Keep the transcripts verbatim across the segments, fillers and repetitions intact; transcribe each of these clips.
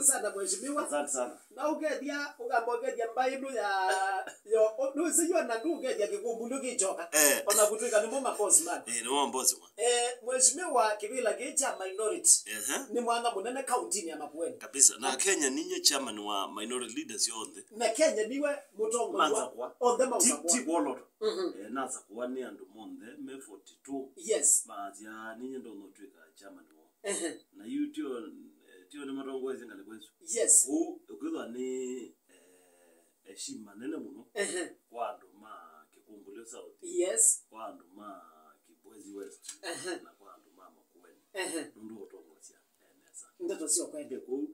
Sana mheshimiwa. Asante sana. Na ũkethĩa, ũkamba ũkethĩa mbaĩ ĩno ya, yo, nũsĩ yo na ndũkethĩa kĩkumbulyo kĩkyoka. Eh. Ona kũtwĩka nĩmo maboss man. Eh, nĩmo maboss man. Eh, mheshimiwa, kĩvĩla kĩĩ kya minority. Ehe. Nĩ mwanya mũnene kauntinĩ ya Makueni. Kabisa. Na Kenya ninye chairman wa minority leaders yonthe. Na Kenya niwe mũtongoria wa Mansakwa. Onthe ma Ti, Mansakwa. Ti Wolot. Mhm. Eh, nasakũa nĩ andũ monthe me forty-two. Yes. Maasya, "Ninye ndonya ũtw'ĩka chairman woo." Ehe. Na yu tio, eh, tio nĩ matongoesye ngalĩko ĩsu. Yes. Kũu, ũkwĩthwa nĩ, eh, heshima nene mũno Ehe. kwa andũ ma Kĩkumbũlyo South, Yes. kwa andũ ma Kibwezi West, Ehe. na kwa andũ ma Makueni. Ehe. Nũndũ ũtongosya, eh, nesa. Ndeto sya kweli. Ĩndĩ kũu,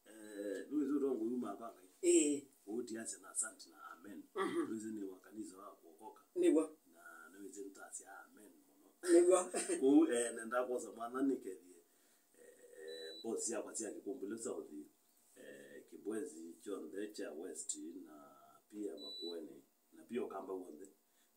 Eh, nĩwĩsĩ ũtongoi umaa kwa Ngai. Ĩĩ. Kũu tiasya na asante na amen. Mhm. Nĩwĩsĩ nĩ wa kanisa wa kuokoka. Nĩw'o. Na nĩwĩsĩ nĩtasya amen mũno. Nĩw'o. Kũu, eh, nenda kwosa mwana nĩkethie, eh, boss syakwa sya Kĩkumbũlyo South, eh, Kibwezi kyonthe kya West na pia Makueni, na pia Ũkamba w'onthe,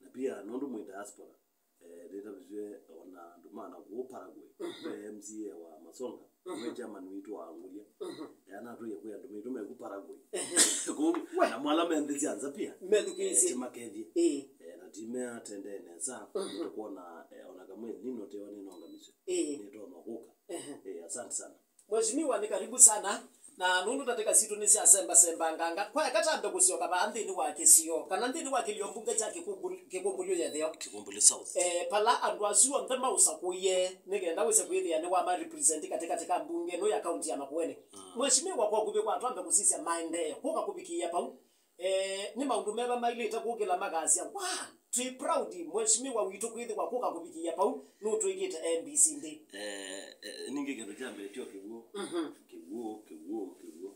na pia nũndũ mwĩ diaspora, Eh, nĩtavisye ona andũ ma nakũu Paraguay. Mhm. Ve M C A wa Masonga, Mhm. we chairman witũ wa Angũlya. Mhm. Eh, anatwĩie kwĩ andũ maitũ meku Paraguay. Ehe. Kũu, We. na mwala me nthĩ sya nza pia. Methukĩĩsye. Eh, timakethye. Ĩĩ. Eh, na timeatendee nesa. Mhm. Tũkwona, eh, ona kamwe El Nino tewa nĩnongamisyo. Ĩĩ. Nĩtonya kũka. Ehe. Eh, asante sana. Mheshimiwa, ni karibu sana. Na nũndũ ndatĩka sitũ nĩsyasembasembanganga, kwaya katambe kũsyoka vaa nthĩnĩ wa kĩsio, kana nthĩnĩ wa kĩlio mbunge kya Kĩkumbũ-, Kĩkumbũlyo ya ĩtheo. Kĩkumbũlyo South. Eh, pala andũ asu onthe maũsakũie, nĩ kenda wĩse kwĩthĩa nĩ wama represent katĩkatĩ ka mbunge ĩno ya kaunti ya Makueni. Mm. Mheshimiwa, kwa ũkuvĩ kwa twambe kũsisya maendeeo, kũka kũvikĩĩa pau. Eh, nĩ maũndũ meva mailĩte kũkĩla makasya, "Wa, twĩ proud, mheshimiwa witũ kwĩthĩwa kũka kũvikĩĩa pau, nũtwĩkĩte M B C nthĩ." Eh, eh, ningĩ kĩndũ kya mbee tyo kĩw'ũ. Mhm. Kĩw'ũ, kĩw'ũ, kĩw'ũ.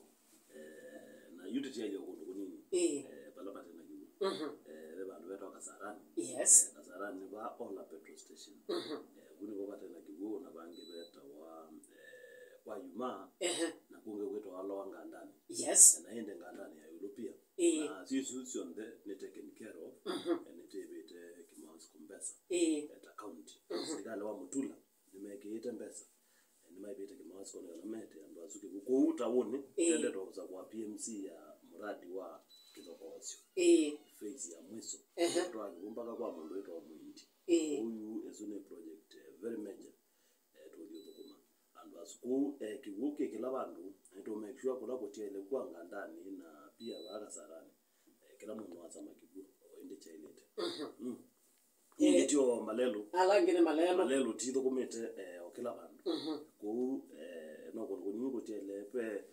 Eh, na yu tũtyaĩlya kũndũ kũnini. Ĩĩ. Eh, vala vate na kĩw'ũ. Mhm. Eh, ve vandũ vetawa Kasarani. Yes. Eh, Kasarani nĩ va Ola petrol station. Mhm. Eh, vu nĩvo vate na kĩw'ũ, na vangĩ vetawa, eh, kwa Yuma, Ehe. na kũngĩ kwĩtawa Lower Ngandani. Yes. Na ĩndĩ Ngandani ya ĩũlũ pia. Ĩĩ. Na syĩsu syonthe nĩ taken care of, Mhm. eh, nĩtwĩvĩte Kimaũsiko mbesa, Ĩĩ. eh, ta county. Mhm. Serikali wa Mutula nĩmekĩĩte mbesa, eh, nĩmaĩvĩte Kimaũsiko nĩ kana mete andũ asu kĩw'ũ. Kũu taũnĩ, Ĩĩ. tendetwa kũsakũa P M C ya muradi wa kĩthokoosyo. Ĩĩ. Phase ya mwiso. Ehe. Twa kĩw'ũ mpaka kwa mũndũ wĩtawa Mwindi. Ĩĩ. Kũu yu ĩsu nĩ project, eh, very major. Eh, tũthi ũthũkũma andũ asu. Kũu, eh, kĩw'ũ kĩ kĩla vandũ, na nĩtũ make sure kũla kũtyaĩle kwa Ngandani na pia vaa Kasarani, eh, kĩla mũndũ wasama kĩw'ũ, o ĩndĩ kyaĩlĩte. Mhm. Mm. Eh, Ingĩ tyo malelũ. Ala angĩ nĩ malelũ. Malelũ tithũkũmĩte, eh, o kĩla vandũ. Mhm. Kũu, eh, no kũndũ kũnini kũtyaĩle, ve,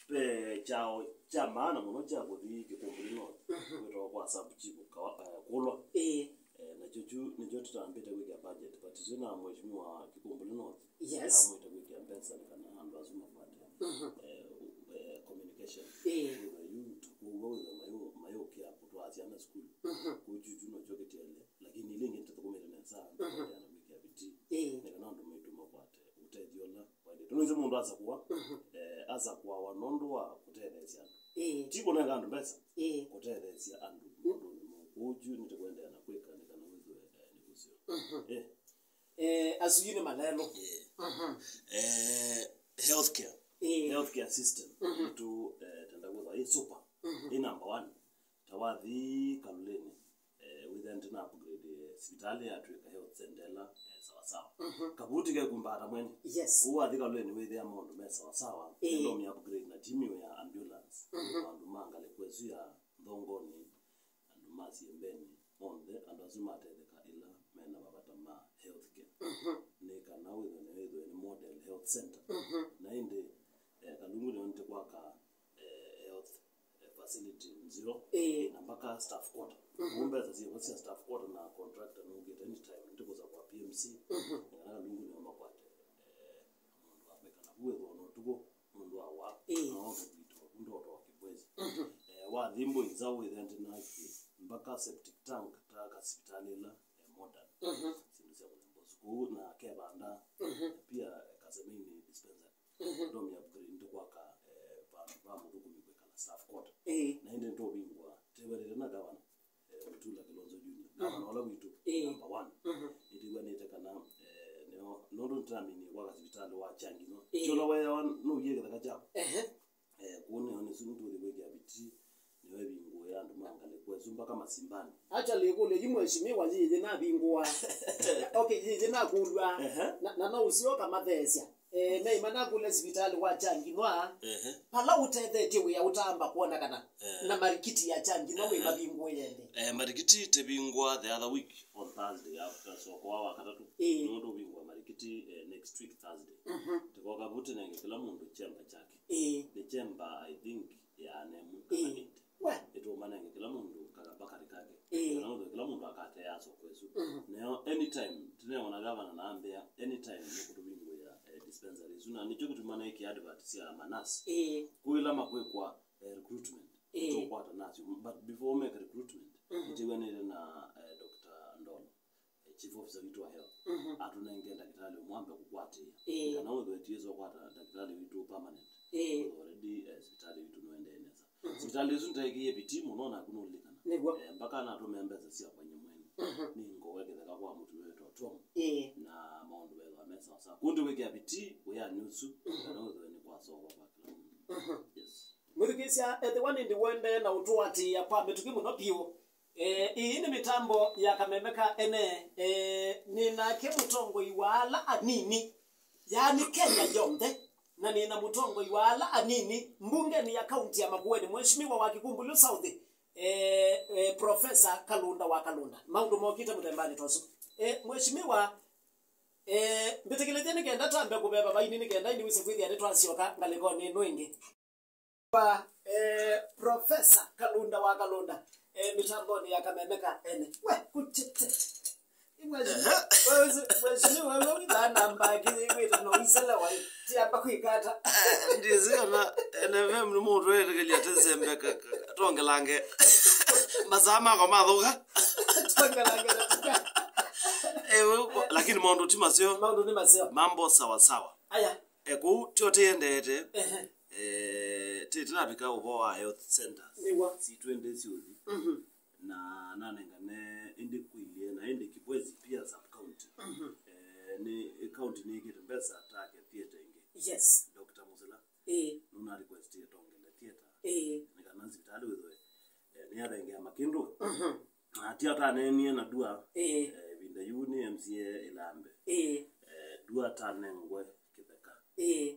ve kyaũ kya maana mũno kya kũthi Kĩkumbũlyo North, Mhm. kwĩtawa kwa sub chief kawa, eh, Kũlwa. Ĩĩ. Eh, nakyo kyu nĩkyo tũtambĩte kwĩkĩa budget, but twĩ na mheshimiwa Kĩkumbũlyo North, Yes. yamwĩte kwĩkĩa mbesa nĩ kana andũ asu makwate, Mhm. eh, eh, communication. Ĩĩ. Wĩthwa yu ta kũu wĩthwa mayũ-, mayũkĩa kũtwaa syana sukulu. Mhm. Kũu kyu kyu nokyo kĩtyaĩle, lakini ila ingĩ nĩtũthũkũmĩte nesa, Mhm. tũkaendeea na kwĩkĩa vitii, Ĩĩ. nĩ kana andũ maitũ makwate ũtethyo ũla waĩlĩte. Nĩwĩsĩ mũndũ asakũa, Mhm. eh, asakũawa nũndũ wa kũtetheesya andũ. Ĩĩ. Ti kũnenga andũ mbesa, Ĩĩ. kũtetheesya andũ maũndũnĩ moo. Kwoou kyu nĩtũkwendeea na kwĩka nĩ kana wĩthwe, eh, nĩ kũseo. Mhm. Eh. Eh, asu yu nĩ malelũ. Eh. Mhm. Eh, healthcare. Ĩĩ. Healthcare system. Mhm. Nĩtũ, eh, tenda kwĩthwa ĩ super. Mhm. Ĩ number one. Ta wathi Kaloleni, eh, wĩthĩa nĩtũna upgrade, eh, sivitalĩ yatw'ĩka health center ĩla, eh, sawasawa. Mhm. Kavuti kekumbaata mwene. Yes. Kũu wathi Kaloleni wĩthĩa maũndũ me sawasawa. Ĩĩ. Nĩndũmĩa upgrade na timu ya ambulance. Mhm. Maũndũ ma ngalĩko ĩsu ya Nthongoni, andũ ma Siembeni, onthe, andũ asu matetheka ĩla mena mavata ma healthcare. Mhm. Nĩ kana wĩthwe nĩ, wĩthwe nĩ model health center. Mhm. Na ĩndĩ, eh, Kalungu nĩonete kwaka, eh, health eh, facility nzeo, Ĩĩ. na mpaka staff quarter. Mhm. Kũu mbesa syĩvo sya staff quarter na contractor nũkĩte anytime, nĩtũkũsakũa P M C, Mhm. na kana Kalungu nĩo makwate, eh, mũndũ wa kwĩkala vu ĩthũa na ũtukũ, mũndũ wa wa, Ĩĩ. na wa kũvitwa, vu ndoto wa Kibwezi. Mhm. Eh, wathi Mbũi nzaũ wĩthĩa nĩtũnaakie mpaka septic tank, ta ka sivitalĩ ĩla, eh, modern. Mhm. Syĩndũ sya mũthemba ũsu. Kũu na Kevanda, Mhm. pia Kasemeni dispensary. Mhm. Ndomĩa upgrade nĩtũkwaka, eh, vandũ va mũthũkũmi kwĩkala staff quarter. Ĩĩ. Na ĩndĩ nĩtũvingũa, twĩw'anĩte na gavana, eh, Mutula Kilonzo Junior. Mhm. Gavana ũla witũ, Ĩĩ. number one. Mhm. Nĩtwĩw'anĩte kana, eh, nĩo, nũndũ nĩtũnaminie kwaka sivitalĩ wa Kyangino. Ĩĩ. Ti ũla weeawa nũie kĩtheka kyaku. Ehe. Ũsu nĩtũthi kwĩkĩa vitii, nĩyo ĩvingũe andũ ma ngalĩko ĩsu mpaka masimbani. Actually, ĩkũlyo yĩ mheshimiwa yĩyĩ navingũa. Okay, yĩyĩ nakũlw'a. Ehe. Na, na no ũsyoka matheesya. Eh, meima nakũlya sivitalĩ wa Kyanginwa, ehe, vala ũtethetye wĩa ũtamba kwonekana, eh, na marikiti ya Kyanginwa wĩ, ehe, mavingũe ende. Eh, marikiti tĩvingũa the other week on Thursday, after soko wa Wakatatũ. Ĩĩ. Nũndũ ũvingũa marikiti, eh, next week Thursday. Mhm. Tĩkoka vu tũnenge kĩla mũndũ kyemba kyake. Ĩĩ. Nĩ kyemba, I think, ya nemũ kana, ĩĩ, eight. We. Ĩtũmanenge kĩla mũndũ kakamba karĩ kake. Ĩĩ. Kana ũndũ kĩla mũndũ akatea soko ĩsu. Mhm. Neo anytime, tũneona gavana na ambĩa, anytime nĩkũtũvingũĩa, eh, dispensary ĩsu. Na nĩkyo kĩtuma naĩkĩa advert sya manasi. Ĩĩ. Kwĩla makwĩkwa, eh, recruitment. Ĩĩ. Tũkwata nasyo. But before make recruitment, mhm, nĩtwĩw'anĩte na, eh, Doctor Ndolo, eh, chief officer witũ wa health, mhm, atũnenge ndakĩtalĩ ũmwe ambe kũkwatĩĩa. Ĩĩ. Kana wĩthwe tiĩsa ũkwata ndakĩtalĩ witũ permanent. Ĩĩ. Already, eh, sivitalĩ witũ nũendee nesa. Mhm. Sivitalĩ ĩsu nĩtaĩkĩie vitii mũno, naku nũlilikana. Nĩw'o. Eh, mpaka natũme mbesa sya kwanya mwene. Mhm. Nĩ ngowe kĩtheka kwa mũtumĩa wĩtwa Tom. Ĩĩ. Na maũndũ methwa me sawa sawa. Kũndũ wĩkĩa vitii wĩanĩ ũsu, mhm, kana wĩthwe nĩ kwasova kwa kĩla mũndũ. Mhm. Yes. Mwĩthukĩĩsya, ethĩwa nĩndĩ ũendee na ũtũatĩĩa kwa mĩtũkĩ mũno vyũ. Eh, ĩĩ nĩ mĩtambo ya Kameme ka Ene. Eh, nĩ nake mũtongoi wa ala anini, yaani Kenya yonthe, na nĩ na mũtongoi wa ala anini mbungenĩ ya kaunti ya Makueni, Mheshimiwa wa Kikumbulu South, eh, eh, Professor Kalunda wa Kalunda. Maũndũ mokĩte mũthembanĩ ta ũsu. Eh, Mheshimiwa, eh, mbĩtĩkĩlĩthye nĩ kenda twambe kũveva vaini nĩ kenda ĩndĩ wĩse kwĩthĩa nĩtwasyoka ngalĩkonĩ ĩno ĩngĩ. Wa, eh, Professor Kalunda wa Kalunda, eh, mĩtambonĩ ya Kameme ka Ene. We, kũtete. Mheshimiwa, wewe, mheshimiwa, wewe wĩthaa na mbaki, wĩta no isela wa, tiamba kwĩkata. Ndĩsĩ kana N F M nĩ mũndũ wetĩkĩlya tũsembe ka-, ka-, tongelange. Masaa makwa mathũka. Tongelange na tuka. Eh, we, lakini maũndũ ti maseo. Maũndũ nĩ maseo. Mambo sawa sawa. Aya. Eh, kũu tyo tĩendeete. Ehe. Eh, tĩ tĩnavika ũvoo wa health centers. Nĩw'o. Sitwende syũthi. Mhm. Na nanengane ĩndĩ kwĩlye na ĩndĩ Kibwezi pia sub county. Mhm. Eh, nĩ county nĩĩkĩte mbesa take theatre ĩngĩ. Yes. Doctor Musila. Ĩĩ. Nũna requestie tongele theatre. Ĩĩ. Nĩ kana sivitalĩ wĩthwe, eh, nĩyathengea makĩndũ. Mhm. Na ti ataneenie na Dua. Ĩĩ. Eh, ĩvinda yu nĩ M C A ĩlambe. Ĩĩ. Eh, Dua tanengwe kĩtheka. Ĩĩ.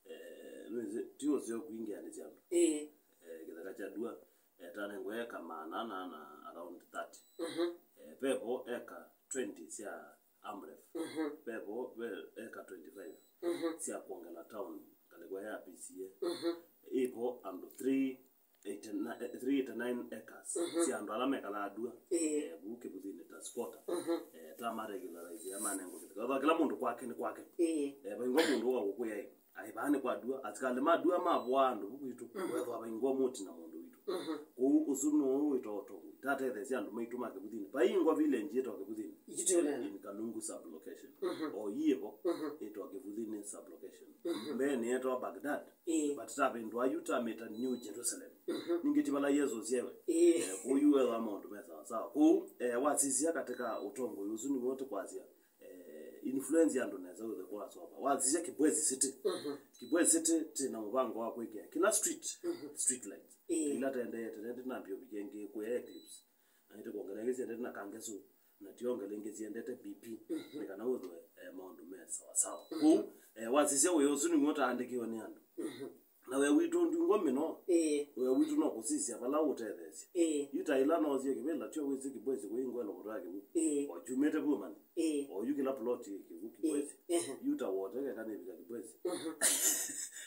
Eh, nĩwĩsĩ, ti ũseo kwingĩanĩsya andũ. Ĩĩ. Eh, kĩtheka kya Dua, eh, tanengwe eka maana ana na around thirty. Mhm. Eh, vevo eka twenty sya AMREF. Mhm. Vevo ve eka twenty-five, mhm, sya kwongela town ngalĩko ya P C A. Mhm. Ĩvo andũ three eighty-nine, eh, three eighty-nine acres, mhm, sya andũ ala mekalaa Dua. Ĩĩ. Eh, vu kĩvuthinĩ ta squatter. Mhm. Eh, ta ma regularize ya manengwa kĩtheka. Kĩla mũndũ kwake nĩ kwake. Ĩĩ. Eh, vaingwa mũndũ wa kũkwĩa ĩ, ai, vaa nĩ kwa Dua. Asikalĩ ma Dua mavoa andũ vu kwitũ. Mhm. Wethwa vaingwa mũti na mũndũ witũ. Mhm. Kũu ũsu nũũ wĩtawa ũtongoi. Tatetheesya andũ maitũ ma kĩvuthinĩ. Vaingwa village yĩtawa kĩvuthinĩ. Itũlena. In Kalungu sub-location. Mhm. O yĩvo, mhm, yĩtawa kĩvuthinĩ sub-location. Mhm. Mbee nĩyetawa Baghdad. Ĩĩ. But tavĩndũa yu tamĩta New Jerusalem. Mhm. Ningĩ ti vala Yesũ ũsyaĩwe. Ĩĩ. Eh, kũu yu wethwa maũndũ me sawa sawa. Kũu, eh, wasisya katika ũtongoi ũsu nĩw'o tũkwasya, eh, influence ya andũ nesa wĩthwe kwasova. Wasisya Kibwezi City. Mhm. Kibwezi City tĩ na mũvango wa kwĩkĩa kĩla street, mhm, street lights. Ĩĩ. Ila tendee tene ndinambia ũvikia ĩngĩ kũya Eclipse. Na ĩtĩ kwongela ĩngĩ syendete na Kangesu, na tiongela ĩngĩ syendete B P, mhm, nĩ kana wĩthwe, eh, maũndũ me sawa sawa. Mhm. Kũu, eh, wasisya wĩa ũsu nĩw'o ũtaandĩkiwe nĩ andũ. Mhm. Na wĩa witũ ndwingwa mĩno. Ĩĩ. Wĩa witũ no kũsisya vala ũtetheesya. Ĩĩ. Yu ta ĩla noosie kĩvĩla tyo wĩsĩ Kibwezi kũingwa ĩlokoto ya kĩw'ũ. Ĩĩ. O kyumĩte vu mani. Ĩĩ. O yu kĩla plot ĩ kĩw'ũ Kibwezi. Ĩĩ. Ehe. Yu ta wote keka nĩvika Kibwezi. Mhm.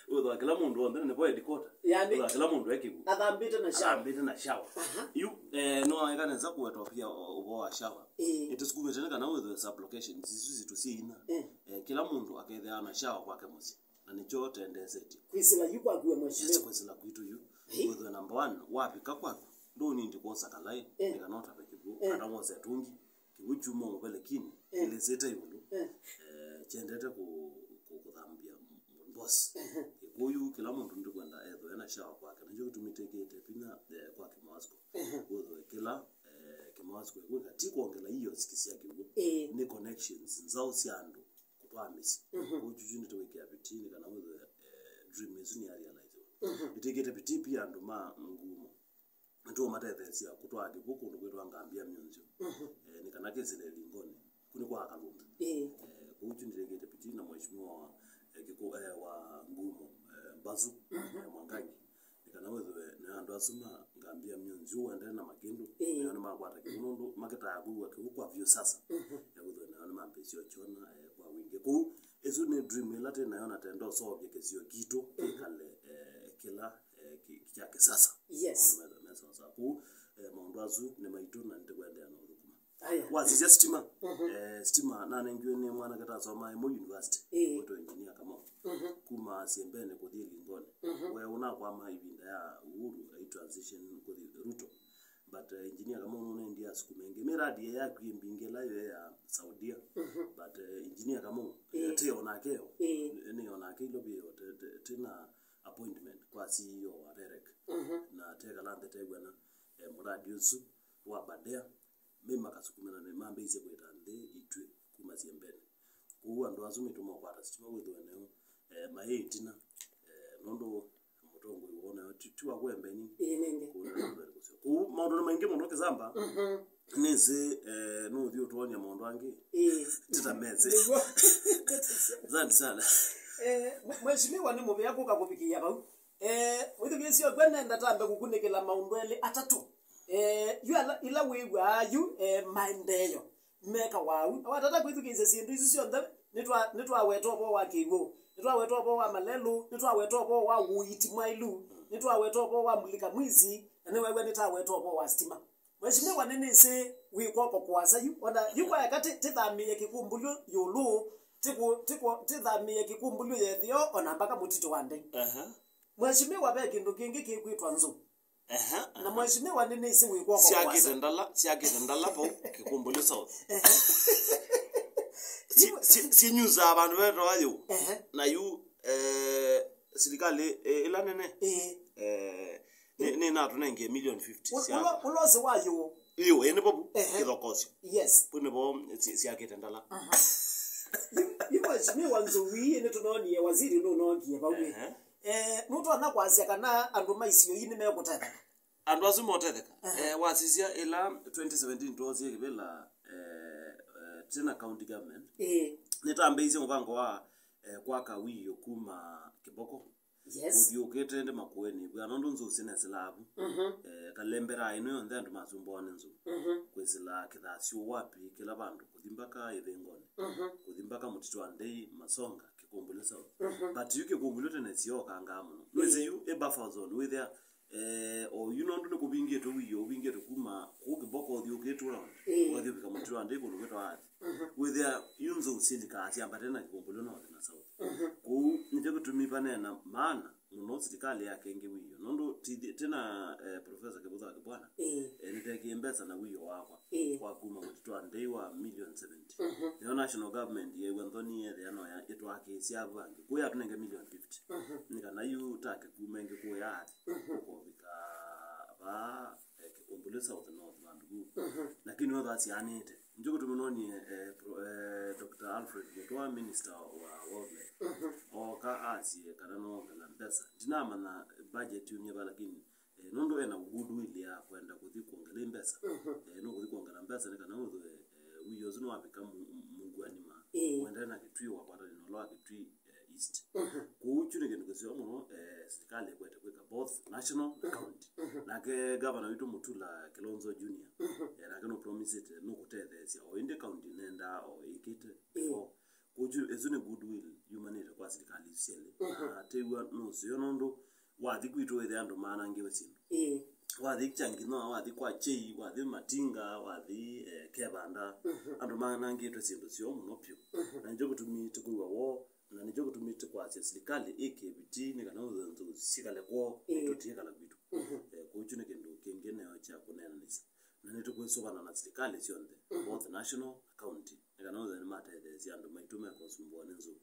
Wĩthwa kĩla mũndũ onthe nĩvo headquarter. Yani, wĩthwa kĩla mũndũ e kĩw'ũ. Athambĩte na shower. Athambĩte na shower. Aha. Yu, eh, no eka nesa kũweta pia ũvoo wa shower. Ĩĩ. Ĩtũsukumĩte nĩ kana wĩthwe sub-locations isu sitũ syĩ ina. Ĩĩ. Eh, kĩla mũndũ akethĩawa na shower kwake mũsyĩ. Na nĩkyo ũtendeesetye. Kwĩsĩla yu kwaku we mheshimiwa. Yes, kwĩsĩla kwitũ yu. Ĩĩ. Wĩthwe number one, wavika kwaku, ndũnindi kwosa kalaĩ, eh, nĩ kana ũtave kĩw'ũ, eh, kana wose tũngi. Kĩw'ũ kyuma mũvelekinĩ, eh, kĩlĩsĩte ĩũlũ. Eh. Eh, kyendete kũ-, kũ-, kũthambia m-, m-, boss. Ehe. Kwoou kĩla mũndũ nĩtũkwenda ethwe ena shower kwake. Nĩkyo kĩtumi twĩkĩte vinya, eh, kwa kĩmawasko. Ehe. Wĩthwe kĩla, eh, kĩmawasko ĩkwĩka ti kwongela ioski sya kĩw'ũ. Ĩĩ. Nĩ connections nzaũ sya andũ kũtwaa mĩsyĩ. Mhm. Kwoou kyuchu nĩtũwĩkĩa vitii nĩ kana wĩthwe, eh, dream ĩsu nĩyarealizewa. Mhm. Nĩtwĩkĩte vitii pia andũ ma Ngumo. Nĩtũũmatetheesya kũtwaa kĩkw'ũ kũndũ kwĩtwa Ngambia Myonzyo. Mhm. Eh, nĩ kana kĩsĩle ĩlingonĩ. Kũ nĩ kwa Kalũmbi. Ĩĩ. Eh, kũu kyu nĩtwĩkĩte vitii na mheshimiwa wa, eh, kĩkw'ũ, eh, wa Ngumo, eh, Mbasu, mhm, eh, Mwangangi. Nĩ kana wĩthĩwe na andũ asu ma Ngambia Myonzyo ũendee na makĩndũ, ĩĩ, nĩo nĩmakwata kĩkw'ũ nũndũ makĩtaa kwĩw'a kĩkw'ũ kwa vyũ sasa. Mhm. Ya wĩthĩwe nayo nĩmambĩĩsye ũkyona, eh, kwa wingĩ. Kũu, ĩsu nĩ dream ĩla twĩ nayo na twenda ũseũvya kĩsio kitũ, mhm, kĩkale, eh, kĩla, eh, kĩ-, kya kĩsasa. Yes. Maũndũ methĩwe me sawa sawa. Kũu, eh, maũndũ asu nĩ maitũ na nĩtũkwendeea na ũthũkũma. Aya. Wasisya sitima. Mhm. Eh, sitima nanengiwe nĩ mwanake tasomaa ĩmwe university. Ĩĩ. Wĩtwa Engineer Kamau. Mhm. Kuma Siembene kũthi ĩlingonĩ. Mhm. We ũnakwama ĩvinda ya Uhuru, ai transition kũthi Ruto. But, eh, Engineer Kamau nũnendie asukume ĩngĩ. Miradi ĩya yakwie mbingĩ ĩla yo ya Saudia. Mhm. But, eh, Engineer Kamau, ĩĩ, eh, tĩ onake yo. Ĩĩ. Nĩ onake ilo vĩo, tĩ, tĩ, tĩ na appointment kwa C E O wa REREC. Mhm. Na tekala nthĩ tew'ana, eh, muradi ũsu wa Aberdare. Me makasukumana na mambĩĩsye kwĩta nthĩ itw'ĩ kuma Siembene. Kũu andũ asu maitũ mokwata sitima wĩthĩwe neo, eh, maĩ ĩtina, eh, nũndũ mũtongoi woo nayo ti, ti wa kũembeni. Ĩĩ, nĩngĩ. Kũu nĩ andũ kusio. Kũu maũndũ nĩ maingĩ mũno Kĩsamba. Mhm. Nĩsĩ, eh, nũthi ũtwonia maũndũ angĩ. Ĩĩ. Tita mese. Nĩguo. Asante sana. Eh, mwe-, mheshimiwa nĩ mũvea kũka kũvikĩĩa vau. Eh, mwĩthukĩĩsyo kw'e nenda tambe kũkunĩkĩla maũndũ elĩ atatũ. Eh, yu ala, ila wĩw'aa yu, eh, maendeeo mekawa au. Na watata kwĩthukĩĩsya syĩndũ isu syonthe, nĩtwa-, nĩtwaweta ũvoo wa kĩw'ũ, nĩtwaweta ũvoo wa malelũ, nĩtwaweta ũvoo wa ũiiti mwaĩlu, nĩtwaweta ũvoo wa mulika mwizi, na nĩweew'a nĩtaweta ũvoo wa sitima. Mheshimiwa, nĩnĩsĩ wĩ kw'oko kũasa yu, ona yu kwaeka tĩ-, tĩthamĩĩe kĩkumbũlyo ĩũlũ, tĩkũ-, tĩkũ-, tĩthamĩĩe kĩkumbũlyo yethĩo, ona mbaka mũtitũ wa ndei. Aha. Mheshimiwa, ve kĩndũ kĩngĩ kĩkwĩtwa nzou. Ehe, na ehe. Mheshimiwa, nĩnĩsĩ wĩ kw'oko kũasa. Syakĩte ndala, syakĩte ndala vau Kikumbulio South. Ehe. Syi-, syi-, syinyusaa vandũ vetawa yĩu. Ehe. Na yu, eh, silikalĩ, eh, ĩla nene, ĩĩ, eh, nĩ, nĩnatũnengie million fifty. Ũ-, sya ũlo-, ũlosi wa yĩu. Yĩu, ĩĩ, nĩ vovu, ehe, kĩthokosyo. Yes. Vu nĩvo sy-, syakĩte ndala. Aha. Yu, yu mheshimiwa nzou ii nĩtũnoonie waziri nũnookie vau ĩ. Ehe. Eh, nũtonya kwasya kana andũ ma isio ii nĩmekũtetheka? Andũ asu motetheka. Aha. Eh, wasisya ĩla twenty seventeen twoosie kĩvĩla, eh, eh, twĩ na county government. Ĩĩ. Nĩtambĩĩisye mũvango wa, eh, kwaka wiio kuma Kĩvoko. Yes. Ũthiũkĩte ĩndĩ Makueni, vwĩa nũndũ nzou sinesilaa vu. Mhm. Eh, Kalembera ĩno yonthe andũ masumbawa nĩ nzou. Mhm. Kwĩsĩla Kĩthasyo wapi, kĩla vandũ, kũthi mbaka Ĩthĩngonĩ. Mhm. Kũthi mbaka Mũtitũ wa Ndei, Masonga, Kikumbulio South. Mhm. But yu Kikumbulio tene syokangaa mũno. Ĩĩ. Nĩwĩsĩ yu ĩ buffer zone, wĩthĩa, eh, o yu nũndũ nĩkũvingĩtwe wiio, ũvingĩtwe kuma kũu Kĩvoko ũthiũkĩte ũla ũngĩ. Ĩĩ. Ũkathi ũvika Mũtitũ wa Ndei kũndũ kwĩtawa Athi. Mhm. Wĩthĩa yu nzou syĩlikaa syambate na Kikumbulio North na South. Mhm. Kũu nĩkyo kĩtumi vaneena maana mũno silikalĩ yake ĩngĩ wiio. Nũndũ ti-, tĩna, eh, Professor Kĩvũtho wa Kĩbwana, ĩĩ, eh, nĩtekie mbesa na wiio wakwa, ĩĩ, kwa kuma Mũtitũ wa Ndei wa million seventy. Mhm. Nĩyo national government yew'a nthoni yethĩa no ya ĩtwakĩĩsya avu angĩ. Kũu yatũnenge million fifty. Mhm. Nĩ kana yu take kuma ĩngĩ kũya Athi, mhm, ũkovika vaa, eh, Kikumbulio South North vandũ vu. Mhm. Lakini othe asyaanĩte. Nĩkyo kĩtumi noonie, eh, pro-, eh, Doctor Alfred Mutua, minister wa wildlife. Mhm. Ooka asye kana noongela mbesa. Ndinamanya budget yumie va, lakini, eh, nũndũ ena goodwill ya kwenda kũthi kwongela mbesa. Mhm. Eh, nũkũthi kwongela mbesa nĩ kana ũthwe, eh, wiio ũsu nĩwavika mu-, mu-, Mũngua nima. Ĩĩ. Ũendee na Kĩtui, wakwatanĩe na ũla wa Kĩtui, eh, East. Mhm. Kũu kyu nĩ kĩndũ kĩseo mũno, eh, silikalĩ ĩkwete kwĩka both national na, mhm, county. Mhm. Nake gavana witũ Mutula Kilonzo Junior, mhm, eh, nake nũpromisĩte nũkũtetheesya, o ĩndĩ county nendaa o ĩkĩte, ĩĩ, before. Kũu kyu, ĩsu nĩ goodwill yumanĩte kwa silikalĩ isu syelĩ. Mhm. Na tĩw'a nũseo nũndũ wathi kwitũ wĩthĩa andũ maanangĩwe syĩndũ. Ĩĩ. Wathi Kyangino, wathi kwa Chei, wathi Matinga, wathi, eh, Kevanda, mhm, andũ manangĩtwe syĩndũ syoo mũno vyũ. Mhm. Na nĩkyo kĩtumi tũkwĩw'a woo, na nĩkyo kĩtumi tũkwasya silikalĩ ĩkĩe vitii nĩ kana ũthonzo syĩkale kwoo, ĩĩ, tũtiĩkala kwitũ. Mhm. Eh, kũu kyu nĩ kĩndũ kĩngĩ neo kya kũneenanĩsya. Na nĩtũkwĩsũvana na silikalĩ syonthe, mhm, both national na county, nĩ kana ũthwe nĩmatetheesya andũ maitũ mekũsumbũwa nĩ nzou.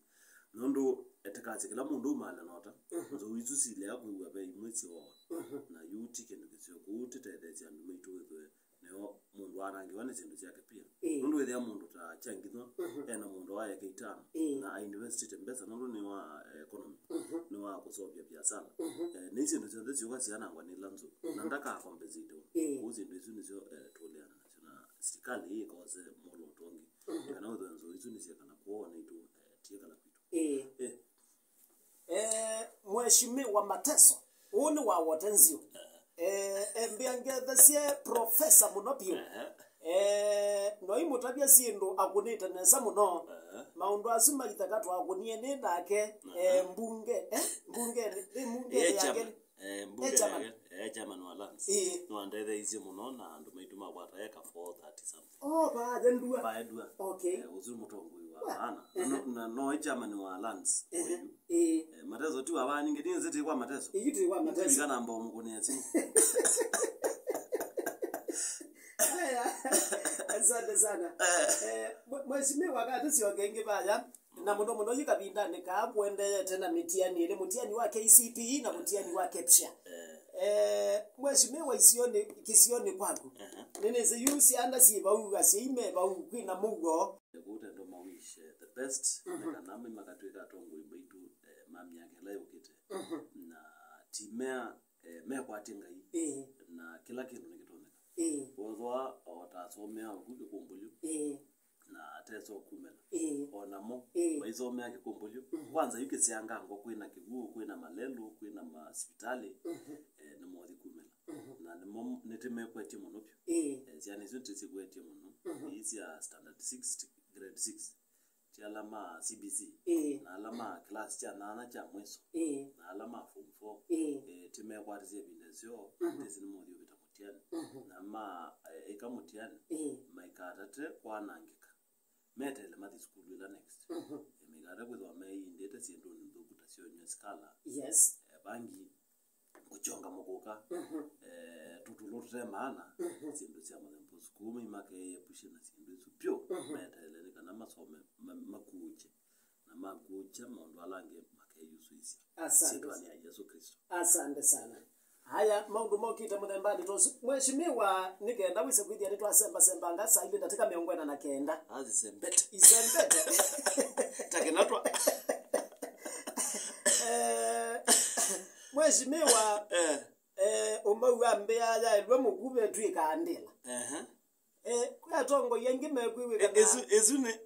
Nũndũ etekasya kĩla mũndũ aumaale na ũta, mhm, nzou isu silea kwĩw'a ve imwe syooa. Mhm. Na yu ti kĩndũ kĩseo, kũu tĩtetheesya andũ maitũ wĩthwe nĩyo mũndũ anangĩwa nĩ syĩndũ syake pia. Ĩĩ. Nũndũ wĩthĩa mũndũ ta Kyangithwa, mhm, ena mũũnda wa eka itano, ĩĩ, na ainvestĩte mbesa nũndũ nĩ wa, eh, economy, mhm, nĩ wa kũseũvya biasala. Mhm. Eh, nĩ syĩndũ syonthe syũka syanangwa nĩ ila nzou, na, mhm, ndakakompensatiwa. Ĩĩ. Kwoou syĩndũ isu nĩsyo, eh, tũleana nasyo na silikalĩ ĩkose mwolooto ũngĩ. Mhm. Kana wĩthwe nzou isu nĩsyekana kwoo na itũ, eh, tyekala kwitũ. Ĩĩ. Eh. Eh, Mheshimiwa Mateso, ũũ nĩ wa Wote Nzio. Eh, eh, mbĩa ngethesye profesa mũno piũ. Eh. Eh, noimũtavya syĩndũ akũnĩte nesa mũno. Eh. Maũndũ asu ma ithaka twakũnie nĩ nake, eh, mbunge, eh, mbunge, nĩ mbunge yake. Eh, mbunge yake, eh, chairman wa lands. Ĩĩ. Nĩwandetheisye mũno na andũ maitũ makwata eka four thirty something. Oh, vaendua. Vaendua. Okay. Eh, ũsu mũtongoi wa maana. Na no, na no chairman wa lands. Ehe. Ĩĩ. Eh, Mateso tu ava ningi ninzi ti kwa Mateso. Ĩĩ, ti kwa Mateso. Kana mbo mkuni ya simu. Haya. Asante sana. Eh, mwe-, mheshimiwa kati sio kengi vaya. Na mũno mũno yu kavindanĩ kaa kũendeete na mĩtiani ĩlĩ, mũtiani wa K C P E na mũtiani wa KEPSHA. Eh. Eh, mheshimiwa isionĩ, kĩsionĩ kwaku. Aha. Nĩnĩsĩ yu syanda syĩ vau, asyai me vau, kwĩna mũuo. Kũtendo mawish, eh, the best, mhm, nĩ kana me makatwĩka atongoi maitũ, eh, ma myaka ĩla yũkĩte. Mhm. Na timea, eh, mekwatye Ngai, ĩĩ, na kĩla kĩndũ nĩkĩtonyeka. Ĩĩ. Wethwa o ta asomea ũku kĩkũmbũlyo. Ĩĩ. Na atesa ũkumĩla. Ĩĩ. O namo, ĩĩ, maisomea kĩkũmbũlyo. Mhm. Kwanza yu kĩseangango kwĩna kĩw'ũ, kwĩna malelũ, kwĩna masivitalĩ, mhm, eh, nĩmothi kumĩla. Mhm. Na nĩmo nĩtĩmekwetye mũno vyũ. Ĩĩ. Eh, syana isu nĩtĩsikwetye mũno. Mhm. Ii sya standard six, grade six. Ti ala ma C B C. Ĩĩ. Na ala ma class kya nana kya mwiso. Ĩĩ. Na ala ma form four. Ĩĩ. Eh, tĩmekwatisye ĩvinda ĩseo, mhm, tĩsĩ nĩmothi ũvĩta mũtiani. Mhm. Na ma, eh, ĩka mũtiani, ĩĩ, maikatate kwanangĩka. Metele mathi sukulu ĩla next. Mhm. Eh, maikatate kwĩthwa meindĩte syĩndũnĩ nthũku ta syonywa sikala. Yes. Eh, vangi, kũkyonga mũkũka, mhm, eh, tũtũlũ tũte maana, mhm, syĩndũ sya mũthemba ũsu. Kũu mai makeeyepusya na syĩndũ isu vyũ, mhm, meteele nĩ kana masome, ma-, makuũkye. Na makuũkya maũndũ ala angĩ makeyusũĩsya. Asante. Syĩtwanĩ ya Yesũ Kristo. Asante sana. Haya, maũndũ mokĩte mũthembanĩ ta ũsu. Mheshimiwa, nĩ kenda wĩse kwĩthĩa nĩtwasembasembanga saa ilĩ ndatĩka mĩongo ĩna na kenda. Azisembete. Isembete. Takinatwa. Eh, Mheshimiwa, eh, eh, ũmau wa mbĩa yaĩlwe mũkuvĩ twĩka ndĩla. Ehe. Eh, kwĩ atongoi aingĩ mekwĩw'ĩka na ĩsu, ĩsu nĩ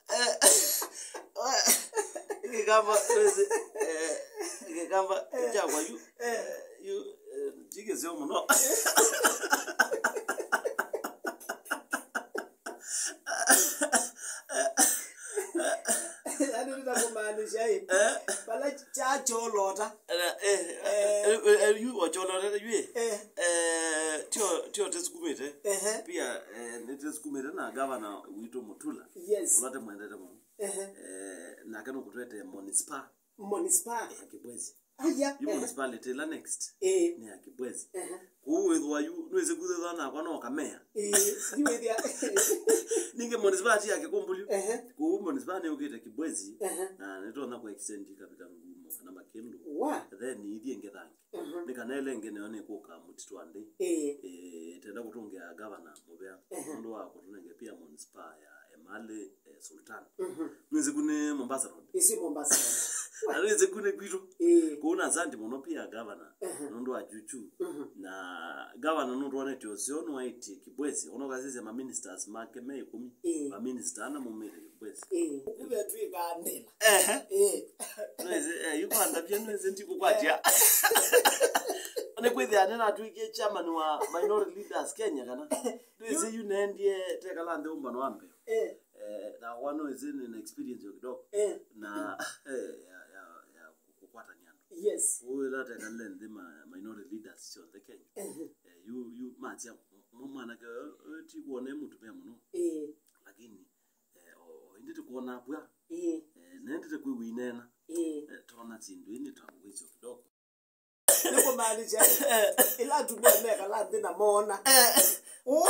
eh, Gĩkamba, eh, Gĩkamba, eh, kyakwa yu, eh, yu, eh, ti kĩseo mũno. Yaani, nĩtakũmaanisha ĩ, eh, vala kyacholota. Eh, eh, eh, eh, yu ocholotete yu ĩ. Eh. Eh, tio, tio tĩsukumĩte. Ehe. Pia, eh, nĩtĩsukumĩte na gavana witũ Mutula. Yes. Ũla tũmwendete mũno. Ehe. Eh, nake nũkũtwete municipal. Municipal. Ya Kibwezi. Aya, yu, ehe, municipality ĩla next, eh, nĩ ya Kibwezi. Ehe. Kũu wĩthwa yu, nwĩsĩ kuthĩthwa nakwa no kamea. Ĩĩ, yu wĩthĩa. Ningĩ municipality ya Kĩkũmbũlyu. Ehe. Kũu municipal nĩyũkĩte Kibwezi, ehe, na nĩtonya kũ extend ikavika Ngumo kana Makĩndũ. Wa. Then ithiĩ Ngĩthangi. Mhm. Nĩ kana ĩla ĩngĩ nayo nĩkũka Mũtitũ wa Ndei. Ĩĩ. Eh, tenda kũtũngĩa gavana mũvea. Ehe. Nũndũ wa kũtũnenge pia municipal ya Emali, eh, Sultan. Mhm. Nĩwĩsĩ ku nĩ Mombasa Road. Ĩsĩ Mombasa Road. Na nĩwĩsĩ ku nĩ kwitũ. Ĩĩ. Kũu na asante mũno pia gavana. Ehe. Nũndũ wa Juju. Mhm. Na gavana nũndũ wonete ũseo nĩwaĩtie Kibwezi. Ona ũkasisya ma ministers make me ĩkũmi. Ĩĩ. Ma minister ana maumĩte Kibwezi. Ĩĩ. Ũkuvĩtwĩka ndĩla. Ehe. Ĩĩ. Nĩwĩsĩ, eh, yu kwandavya nĩwĩsĩ ndikũkwatya. Nĩkwĩthĩa nĩnatwĩkie chairman wa Minority Leaders Kenya kana. Nĩwĩsĩ yu nendie tekala nthĩ ũmbano wa mbeo. Eh. Eh, na kwa nĩwĩsĩ nĩna experience yo kidogo. Eh. Na, eh, ya, ya, ya kũkwatania andũ. Yes. Ũyũ ĩla tekalile nthĩ ma, minority leaders syonthe Kenya. Ehe. Eh, yu, yu masya, mwa-, mwanake ũyũ, ũyũ ti kuona e mũtumĩa mũno. Eh. Lakini, eh, o, o ĩndĩ tũkuona mbwa. Eh. Eh, nendete kwĩw'a ineena. Eh. Eh, tona syĩndũ ĩnĩ ta wĩsyo kidogo. Nĩkũmaanisha, ĩla atumĩa mekala nthĩ na moona. Eh. Ũ?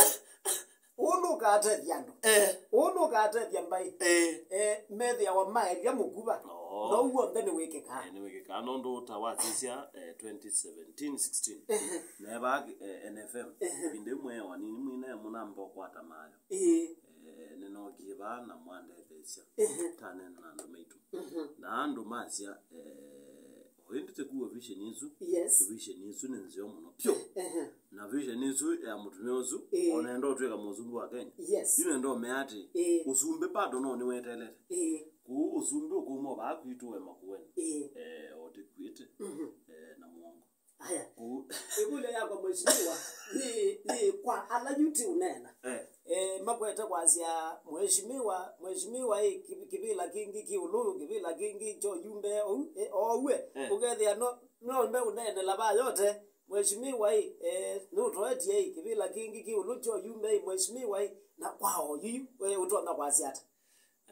Ũũ nũkatethya andũ. Eh. Ũũ nũkatethya mbaĩ. Eh. Eh, methĩawa maelya mũkuva. Oh. No w'onthe nĩwĩkĩkaa. Eh, nĩwĩkĩkaa. Nũndũ ta wasisya, eh, twenty seventeen sixteen. Ehe. Neevaa, eh, N F M. Ehe. Ĩvinda ĩmwe wanini mwine mũnamba ũkwata mayo. Ĩĩ. Eh, nĩnookie vaa na mwandetheesya. Ehe. Tanena na andũ maitũ. Mhm. Na andũ masya, eh, o ĩndĩ tĩkuwa vision ĩsu. Yes. Vision ĩsu nĩ nzeo mũno. Pyũ. Ehe. Na vision ĩsu ya mũtumĩa ũsu, ĩĩ, ona enda ũtwĩka mũsumbĩ wa Kenya. Yes. Yu nenda ũmea atĩ, ĩĩ, ũsumbĩ bado no nĩwetelete. Ĩĩ. Kũu ũsumbĩ ũkũuma vaa kwitũ we Makueni. Ĩĩ. Eh, o tĩkuĩte. Mhm. Eh, na mũongo. Aya. Kũu. Ĩkũlyo yakwa, mheshimiwa, nĩ, nĩ kwa ala yu ti ũneena. Eh. Eh, makwete kwasya, mheshimiwa, mheshimiwa, ĩ, kĩ-, kĩvĩla kĩngĩ kĩ ũlũ, kĩvĩla kĩngĩ kyo yumbe, ou, eh, oue, eh, ũkethĩa no, no mbe ũneenela va yote. Mheshimiwa ĩ, eh, nũtoetie ĩ, kĩvĩla kĩngĩ kĩ ũlũ kyo yumbe ĩ, mheshimiwa ĩ, na kwa oyu yu, eh, ũtonya kwasya ata?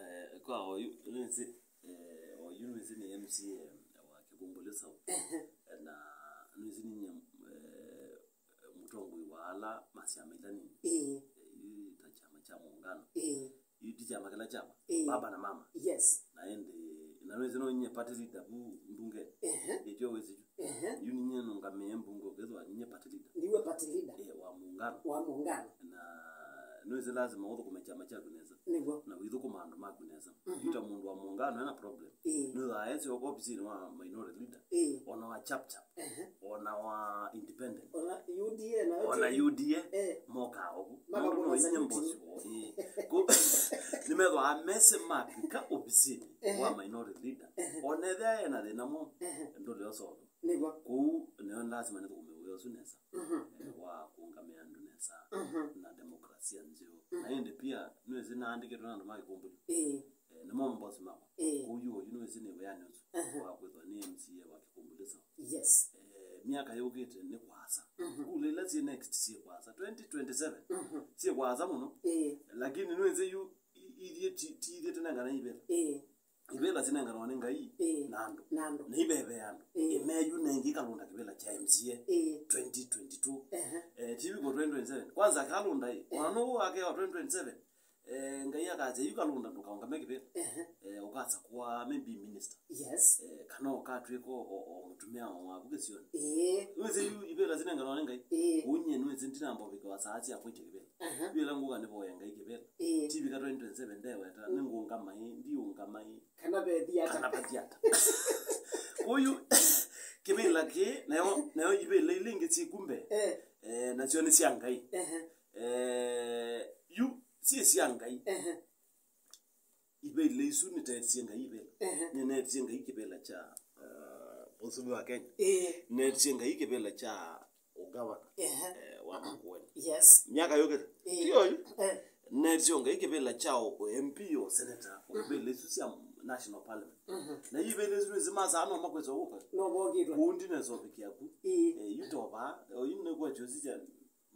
Eh, kwa oyu, nĩsĩ, eh, oyu nĩsĩ nĩ M C A wa Kĩkumbũlĩ South. Ehe. Na nĩsĩ ninyie, eh, mũtongoi wa ala ma syama ila nini. Ĩĩ. Eh, yu ta kyama kya Muungano. Ĩĩ. Yu ti kyama kĩla kyakwa. Ĩĩ. Baba na mama. Yes. Na ĩndĩ, na nĩsĩ no ninyie party leader vu mbunge. Ehe. Ĩtyo wĩsĩ yu. Ehe. Yu ninyie nũngamĩe mbunge ũkethwa ninyie party leader. Ndiwe party leader. Eh, wa Muungano. Wa Muungano. Na nĩwĩsĩ lazima ũthũkũme kyama kyaku nesa. Nĩw'o. Na wĩthũkũma andũ maku nesa. Mhm. Yu ta mũndũ wa Muungano ena problem. Ĩĩ. Nĩwĩthĩawa esyoka ofisinĩ wa minority leader. Ĩĩ. Ona wa chap chap. Ehe. Ona wa independent. Ona U D A na ona U D A. Eh. Mokaa ũku. Nũndũ no inyie mbosi woo. Ĩĩ. Ko, nĩmethĩawa mese mavika ofisinĩ, ehe, wa minority leader. Ehe. Ona ethĩa ena thĩna mwaũ, ehe, ndũlĩ ũsolve. Nĩw'o. Kũu nĩyo lazima nĩthũkũme wĩa ũsu nesa. Mhm. Eh, wa kũũngamĩa andũ nesa, mhm, na demokrasia nzeo. Mhm. Na ĩndĩ pia nĩwĩsĩ naandĩkĩtwe na andũ ma Kĩkumbũlĩ. Ĩĩ. Eh, nĩmo mabosi makwa. Ĩĩ. Kũu yu oyu nĩwĩsĩ nĩ wĩanĩ ũsu, aha, wa kwĩthwa nĩ M C A wa Kĩkumbũlĩ South. Yes. Eh, myaka yũkĩte nĩ kwasa. Mhm. Kula ila syĩ next syĩ kwasa. Twenty twenty-seven, mhm, syĩ kwasa mũno. Ĩĩ. Lakini nĩwĩsĩ yu i-, ithyĩ ti, ti ithyĩ tũnengana ivĩla. Ĩĩ. Ivĩla sinenganwa nĩ Ngai, ĩĩ, na andũ. Na andũ. Na iveve andũ. Ĩĩ. Ĩmeyu nengi Kalũnda kĩvĩla kya M C A, ĩĩ, twenty twenty-two. Ehe. Eh, ti wiko twenty twenty-seven. Kwanza Kalũnda ĩ, ehe, mwana nũũ wake wa twenty twenty-seven. Eh, Ngai akasya, yu Kalũnda ndũkaũngame kĩvĩla. Ehe. Eh, ũkasakũa maybe minister. Yes. Eh, kana ũkatw'ĩka o, o, o mũtumĩa waku kĩsionĩ. Ĩĩ. Nĩwĩsĩ yu ivĩla sinenganwa nĩ Ngai. Ĩĩ. Ũnyie nĩwĩsĩ ndinamba ũvĩkĩwa saa sya kwĩtya kĩvĩla. Aha. Yu ĩla ngũka nĩvoya Ngai kĩvĩla. Ĩĩ. Ti vika twenty twenty-seven ndeweta, mm, nĩngũngama ĩ, ndiũngama ĩ. Kana vethi ata. Kana vethi ata. Ũyu, kĩvĩla kĩ, nayo, nayo ivĩla ila ingĩ syĩ kumbe. Eh. Eh, nasyo nĩ sya Ngai. Ehe. Eh, yu, syĩ sya Ngai. Ehe. Ivĩla isu nĩteetisye Ngai ivĩla. Ehe. Nĩneetisye Ngai kĩvĩla kya, uh, mũsumbĩ wa Kenya. Ĩĩ. Neetisye Ngai kĩvĩla kya ũgavana, ehe, eh, wa Makueni. Yes. Myaka yũkĩte. Ĩĩ. Ti oyu? Eh. Neetisye Ngai kĩvĩla kya ũ-, M P o senator, mhm, ivĩla isu sya national parliament. Mhm. Na ivĩla isu nĩsimasaa no makwĩsa ũka. No vokĩtwe. Kũu ndinesa ũvikĩa ku. Ĩĩ. Eh, yu tovaa, oyu nĩkwetyo sisya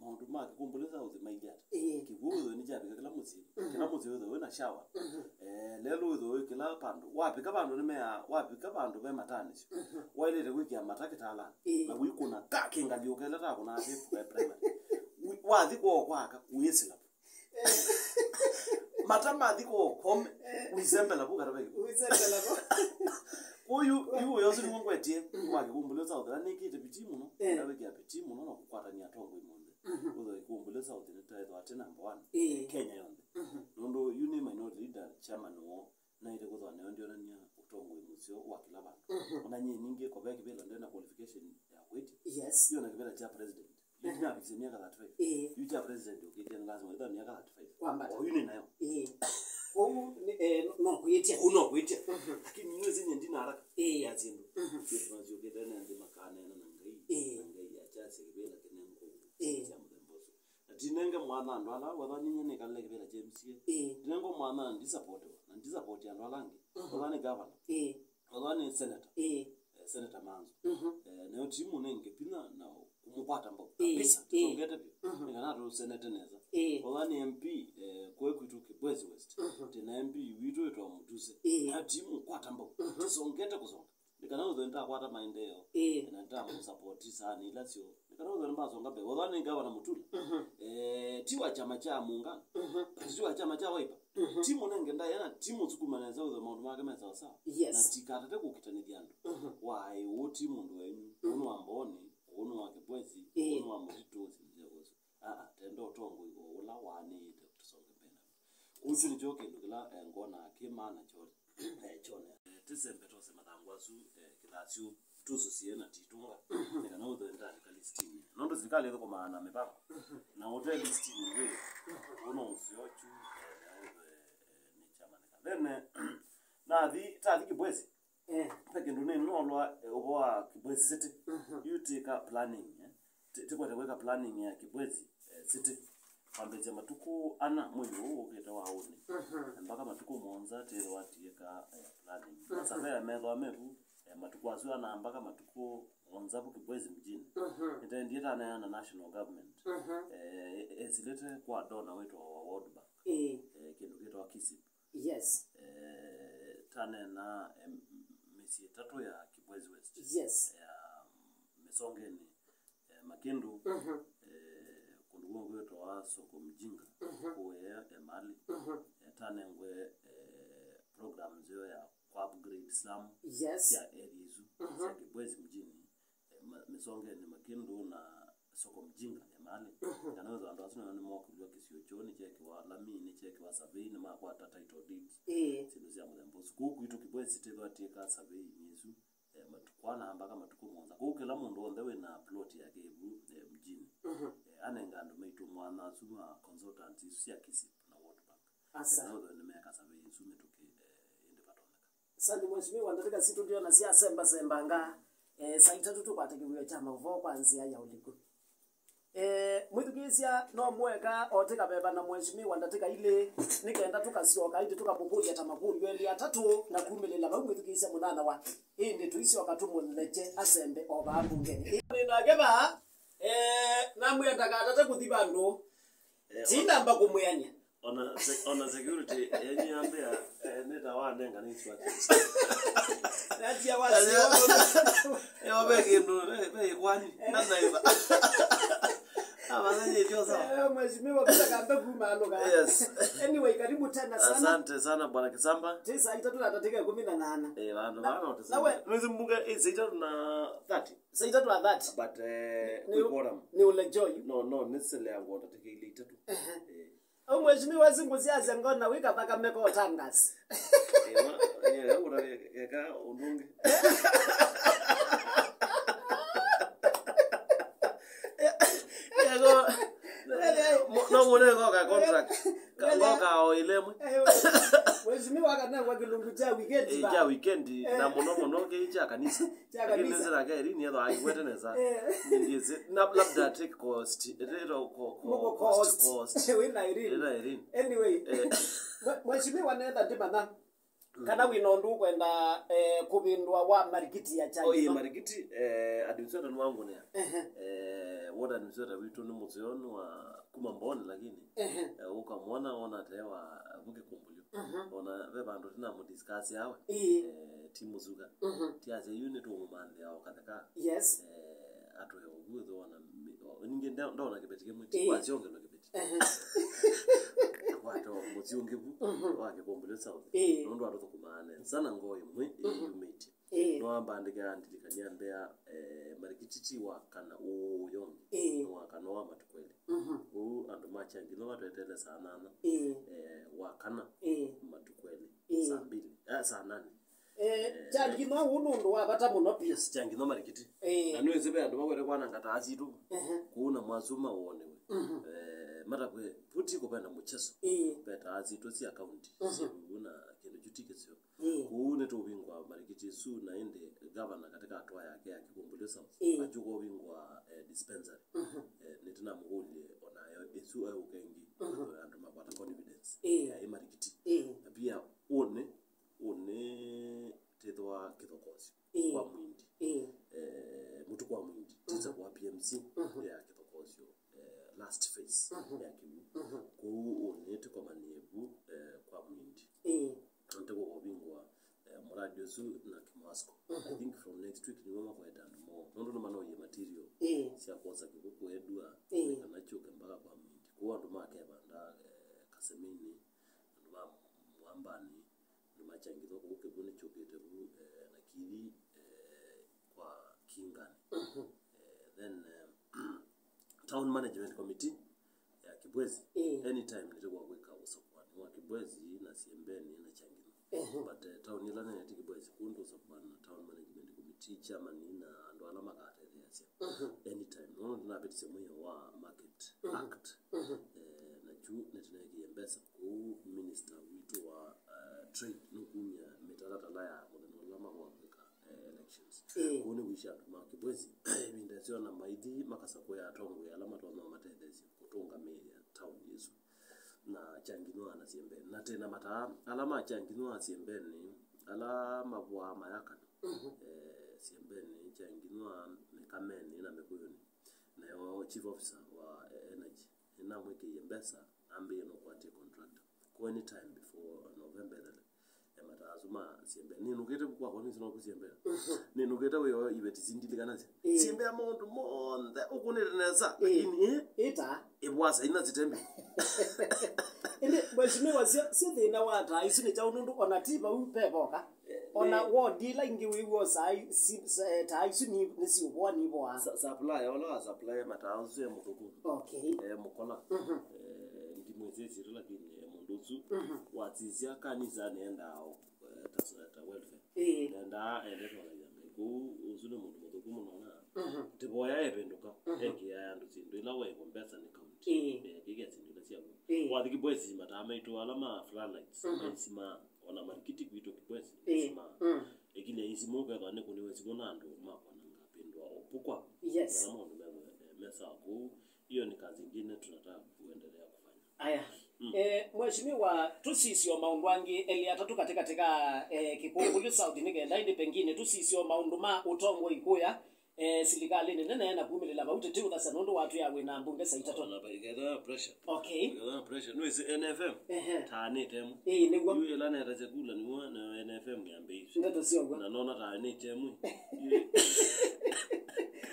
maũndũ ma Kĩkumbũlĩ South mailyĩ ata? Ĩĩ. Kĩw'ũ wĩthĩwe nĩkyavika kĩla mũsyĩ. Mhm. Kĩla mũsyĩ wĩthĩwe wĩna shower. Mhm. Eh, lelũ wĩthĩwe wĩ kĩla vandũ. Wavika vandũ nĩmeaa, wavika vandũ ve matanĩsyo. Mhm. Waĩlĩte kwĩkĩa mata kĩtalanĩ. Ĩĩ. Na wĩkũna ka kĩngalyũka ĩla takũnaa twĩ primary. Wi-, wathi kwoo kwaka, wĩsĩla. Mata mathi kwa ũkome, eh, ũisembela vu kataveki. Ũisembela vu. Ũyu, yu ũyũ ũsu nĩw'o ngwetie, mhm, wa Kĩkumbũlĩ South, na nĩkĩte vitii mũno, eh, ndavĩkĩa vitii mũno na kũkwatania atongoi monthe. Mhm. Ũthwa Kĩkumbũlĩ South nĩtaĩthwa atĩ number one, eh, Kenya yonthe. Mhm. Nũndũ yu nĩ minority leader, chairman woo, naĩle kũthwa nĩyo ndionania ũtongoi mũseo wa kĩla vandũ. Mhm. Ona nyie ningĩ kove kĩvĩla ndena qualification ya kwĩtya. Yes. Yu na kĩvĩla kya president. Yu, mhm, ndinavikisye myaka thirty-five. Ĩĩ. Yu kya president ũkĩtya nĩ lazima wĩthwa myaka thirty-five. Kwambata. Oyu nĩ nayo. Ĩĩ. Kwoou nĩ, eh, no, no kwĩtya. Ũu no kwĩtya. Mhm. Lakini nĩwĩsĩ nyie ndina haraka, ĩĩ, ya syĩndũ. Mhm. Syĩndũ no syũkĩte na nthĩ makaneena na Ngai. Ĩĩ. Na Ngai akyasya kĩvĩla kĩnengwe. Ĩĩ. Sya mũthemba ũsu. Na tinenge mwanya andũ ala, wethwa ninyie nĩkalile kĩvĩla kya M C A. Ĩĩ. Tinengwe mwanya na ndisapoti, na ndisapoti andũ ala angĩ. Mhm. Wethwa nĩ gavana. Ĩĩ. Wethwa nĩ senator. Ĩĩ. Eh, Senator Manzo. Mhm. Eh, nayo timu nengĩ vinya na kũmũkwata mbau. Ĩĩ. Kabisa, ĩĩ, tũsongete vyũ. Mhm. Nĩ kana tũsenete nesa. Ĩĩ. Wethwa nĩ M P, eh, kũe kwitũ Kibwezi West. Mhm. Twĩ na M P witũ wĩtwa Mutuse. Ĩĩ. Nayo timu kwata mbau. Mhm. Tũsongete kũsonga. Nĩ kana ũthwe nĩtakwata maendeeo. Ĩĩ. Na nĩtamũsapoti sana ila syo Kana ũthwe nĩmbasonga mbee. Ũthwa nĩ Gavana Mutula. Mhm. Eh, ti wa kyama kya Muungano. Mhm. Ti wa kyama kya Wiper. Mhm. Ti mũnenge ndaĩa na ti mũsukuma nesa ũthwe maũndũ make me sawasawa. Yes. Na tikatate kũkitanĩthya andũ. Mhm. Waĩ ũũ ti mũndũ wenyu. Mhm. Ũũ nĩ wa Mbooni, ũũ nĩ wa Kibwezi, ĩĩ, ũũ nĩ wa Mũtitũ, ũsu nĩ ũsu. Aa, tenda ũtongoi o ũla waanĩĩte tũsonge mbee naw'o. Kwoou kyu nĩkyo kĩndũ kĩla, eh, ngwonaa kĩ maana kyone. Eh, kyone. Eh, tĩsembe tose mathangũ asu, eh, kĩthasyo tũsũsĩe na titunga, nĩ kana ũthwe ndalika listinĩ. Nũndũ silikalĩ ĩthũkũmaa na mĩvango, na ũte listinĩ wĩ, ũno ũseo kyu, eh, na ũthwe, eh, nĩ kyamanĩka. Then, eh, nathi, tathi Kibwezi, eh, ve kĩndũ nĩnolwa, eh, ũvoo wa Kibwezi City. Mhm. Yu tĩka planning, eh. Ti-, tĩkwete kwĩka planning ya Kibwezi, eh, City. Kwambĩĩsya matukũ ana mwei ũũ ũkĩte wa ũnĩ. Mhm. Na mpaka matukũ mũonza tĩthĩwa tiĩka, eh, planning. Mhm. Masavea methĩwa mevu, eh, matukũ asu ana mpaka matukũ mũonza vu Kibwezi mjini. Mhm. Nĩtendie taneana na national government. Mhm. Eh, ĩsilĩte kwa donor wĩtawa wa World Bank. Ĩĩ. Eh, kĩndũ kĩtawa KISIP. Yes. Eh, taneena, em, mĩsyĩ ĩtatũ ya Kibwezi West. Yes. Ya Mĩsongenĩ, eh, Makĩndũ, mhm, eh, kũndũ kũmwe kwĩtawa Soko Mjinga, mhm, kũya Emali. Mhm. Eh, tanengwe, eh, program nzeo ya kwa upgrade slum, yes, sya area isu, mhm, sya Kibwezi mjini. Eh, ma-, Mĩsongenĩ Makĩndũ na Soko Mjinga Emali. Mhm. Kana wĩthwa andũ asu nĩo nĩmokĩlw'a kĩsio kyoo, nĩkyekĩwa lami, nĩkyekĩwa survey, nĩmakwata title deeds, ĩĩ, syĩndũ sya mũthemba ũsu. Kũu kwitũ Kibwezi tĩthwa tiĩka survey nĩ isu, eh, matukũ ana mpaka matukũ mũonza. Kũu kĩla mũndũ w'onthe wĩ na plot yake ĩvu, eh, mjini, mhm, eh, anenga andũ maitũ mwana asu ma consultants isu sya KISIP na World Bank. Asa. Eh, na wĩthwe nĩmeka survey isu mĩtũkĩ, eh, ĩndĩ vatonyeka. Asante mheshimiwa, ndatĩka sitũ ndiona sya semba sembanga. Eh, saa itatũ tũkwate kĩwĩo kya maũvoo kwa nzĩa ya ũliku. Eh, mwĩthukĩĩsya no mweka o tĩkaveva na mheshimiwa ndatĩka ilĩ, nĩ kenda tũkasyoka ĩndĩ tũkamũkũlya ta makũlyo elĩ atatũ na kumĩlĩla vau. Mwĩthukĩĩsya mũnana wa ĩndĩ tũisyoka tũmũlekye asembe o vaa mbungenĩ. Ĩ, nĩ nake vaa, eh, namwĩa ndakatate kũthi vandũ. Eh, tinamba kũmwĩany'a. Ona se-, ona security yenyu yambĩa, eh, nĩ ta wanenga nĩ swati. Natia wa sio. Yo ve kĩndũ, ve, ve ikwani. Na naiva. Abana nĩ tio sawa. Eh, mheshimiwa, kuta kambe kuma aloga. Yes. Anyway, karibu tena sana. Asante sana, Bwana Kisamba. Tisa itatu na tatike kumi na nane. Eh, vandu vana. Nawe. Mwezi mbunge, eh, saa itatu na thirty. Saa itatu na thirty. But, eh, nĩ, nĩ quorum. Nĩ ũle joy. No, no, nĩ sile yangu tatike ile itatu. Ehe. Eh. Au mheshimiwa, siku siasya ngona wika thakame ko tangas. Eh, ma, eh, yangu na eka ũndũ ũngĩ. Ego, mo-, no mũne ngoka contract. Ka-, ngoka o ĩlemwe. Mheshimiwa akanengwa kĩlungu kya weekend. Eh, ba. Kya weekend, eh, na mũno mũno kĩ kya kanisa. Kya kanisa. Lakini nzĩra ke Irene yetho aikwete nesa. Eh. Nĩndiĩsĩ. Na labda take cost. Ĩtĩtwa ko-, ko-, mũko cost, cost. Cost. Wĩna Irene. Wĩna Irene. Anyway. Eh. Mwe-, mheshimiwa netha ndimanya. Mm. Kana wĩna ũndũ ũkwenda, eh, kũvĩndũa wa marikiti ya, oh, ĩĩ, Kyangino? Marikiti, eh, administrator nĩwangũnĩa. Ehe. Eh, ward administrator witũ nĩ mũseo, nĩ wa kuma Mbooni, lakini, ehe, eh, ũkamwona, wona te wa, eh, Mũkĩkũmbũlyo. Mhm. Ona ve vandũ tũnamũdiscuss awe. Ĩĩ. Eh, ti mũsuka. Mhm. Ti asya yu nĩtũmũmanthĩa o katheka. Yes. Eh, atũe ũvu ĩthona mi-, o, ningĩ nda-, ndona kĩveti kĩmwe, ti, ĩĩ, kwasyongelwa kĩveti. Ehe. Kwata mũsyũngĩvu, mhm, wa Kĩkũmbũlyo South. Ĩĩ. Nũndũ atũthũkũmaa nesa na ngoo ĩmwe, mhm, ĩyumĩtye. Ĩĩ. No ambandĩke andilikania mbea, eh, marikiti ti wa kana ũũ ũyongi. Ĩĩ. Nĩ wa kana wa matukũ elĩ. Mhm. Ũu andũ ma Kyangino matwetele saa nana. Ĩĩ. Eh, wa kana, ĩĩ, matukũ elĩ. Ĩĩ. Saa mbili, eh, saa nane. Eh, eh, Kyangino ũũ nĩ ũndũ wa vata mũno piũ. Yes, Kyangino marikiti. Ĩĩ. Na nĩwĩsĩ ve andũ makwete kwananga taa sitũ. Ehe. Kũu na mwasuma wone we. Mhm. Eh, matakwĩ, vuti kũvenda mũcheso. Ĩĩ. Ve taa sitũ sya kaunti. Mhm. Syĩ vau na kĩndũ kyu ti kĩseo. Ĩĩ. Kũu nĩtũvingũa marikiti ĩsu, na ĩndĩ gavana katika hatua yake ya Kĩkũmbũlyo South, ĩĩ, akyũka ũvingũa, eh, dispensary. Mhm. Eh, nĩtũnamũkũlye onayo ĩsu eũka ĩngĩ, mhm, andũ makwata confidence, ĩĩ, ya ĩ marikiti. Ĩĩ. Na pia ũnĩ, ũnĩ tĩthwa kĩthokosyo, ĩĩ, kwa Mwindi. Ĩĩ. Eh, mũtuku wa Mwindi, mhm, tĩsa kwa P M C, mhm, ya kĩthokosyo, eh, last phase, mhm, ya kĩw'ũ. Mhm. Kũu ũnĩ tũkomanĩe vu, eh, kwa Mwindi. Ĩĩ. Nĩtũkũvingũa, eh, mũradi ũsu na kĩmwasco. Mhm. I think from next week nĩmo makwete andũ moo. Nũndũ nĩmanoie material, ĩĩ, sya kwosa kĩw'ũ kũendua, ĩĩ, kana kyũke mpaka kwa Mwindi. Kũu andũ makevanda, eh, Kaseminĩ, andũ ma Mwambani, andũ machangithwa kũu kĩw'ũ nĩkyũkĩte vu, eh, Nakithi, eh, kwa Kingani. Mhm. Eh, then, eh, town management committee ya Kibwezi, ĩĩ, anytime nĩtĩkwa kwĩka ũsakuani wa Kibwezi na Siembeni na Kyangino. Mhm. But, eh, town ĩla nene ti Kibwezi, kũu ndũsakuana na town management committee, chairman na andũ ala makatetheeasya. Mhm. Anytime. Nono ndinavĩtisye mwĩao wa Market, mhm, Act. Mhm. Eh, na kyu nĩtũneekie mbesa kũu, minister witũ wa, eh, trade nũkumya mĩtalatala ya mũthenya ũla makwĩka, eh, elections. Ĩĩ. Kũu nĩ kũisya andũ ma Kibwezi ĩvinda ĩseo na maithi makasakũĩa atongoi ala matonya matetheesye kũtũngamĩĩa town ĩsu na Kyanginua na Siembeni. Na tena mataa ala ma Kyanginua Siembeni, ala mavũaa mayakana, mhm, eh, Siembeni, Kyanginua, Mĩkameni na Mĩkũyũnĩ. Nayo chief officer wa, eh, energy nĩnamwĩkĩie mbesa, ambĩĩe nũkwatie contractor. Kwa any time before November ĩthele, eh, mataa asu ma Siembeni. Nĩnũkĩte kwakwa nĩsĩ no kũsiembea. Nĩnũkĩte wĩoo iveti sindilikanasya. Ĩĩ. Siembea maũndũ monthe ũkũnĩte nesa, ĩĩ, lakini, ĩ, ĩta ĩvwasa ina sitembe. Ĩndĩ, mheshimiwa, syo, syo thĩna wa taa isu nĩ kyaũ, nũndũ ona ti vau pevoka. Ona ward ila ingĩ wĩw'o saa i-, si-, sa-, taa isu nĩ, nĩsiũvoa nĩvoa. Sa-, supplier, ũla wa supplier mataa ũsu e mũthũku. Okay. E mũkola. Mhm. Eh, ndimwĩsĩsĩte, lakini e mũndũ ũsu, mhm, wasisya kanisa nĩendaa o, eh, ta, ta welfare. Ĩĩ. Nendaa ende twalaia Ngai. Kũu ũsu nĩ mũndũ mũthũku mũno na, mhm, tĩvoya evĩndũka, mhm, ekĩaa andũ syĩndũ ila waĩvwa mbesa nĩ county. Ĩĩ. Eh, kĩkĩa syĩndũ ila syaku. Ĩĩ. Wathi Kibwezi mataa maitũ ala ma floodlights, mhm, maisimaa, ona marikiti kwitũ Kibwezi, ĩĩ, maisimaa. Mm. Ĩkinya isimũ ũkethwa nĩkũniwe simũ na andũ makwananga pindwa ũpukwa. Yes. Kana maũndũ methwe, eh, mesaa kũu. Hiyo ni kazi ingine tunataka kuendelea kufanya. Aya. Mm. Eh, mheshimiwa, tũsisye o maũndũ angĩ elĩ atatũ katĩkatĩ ka, eh, Kĩkũmbũlyo South nĩ kenda ĩndĩ pengine tũsisye o maũndũ ma ũtongoi kũya, eh, silikalĩnĩ nene na kumĩlĩla vau tĩtĩũthasya nũndũ watwĩa wĩ na mbunge saa itatũ. Ona va-, ikethwa pressure. Okay. Ikethwa pressure. Nĩwĩsĩ N F M? Ehe. Taanĩte ĩmwe. Ĩĩ, nĩw'o. Yu ĩla netasya kula nĩw'o na N F M yambĩĩswe. Ndeto sya ũw'o. Na nona taanĩte ĩmwe.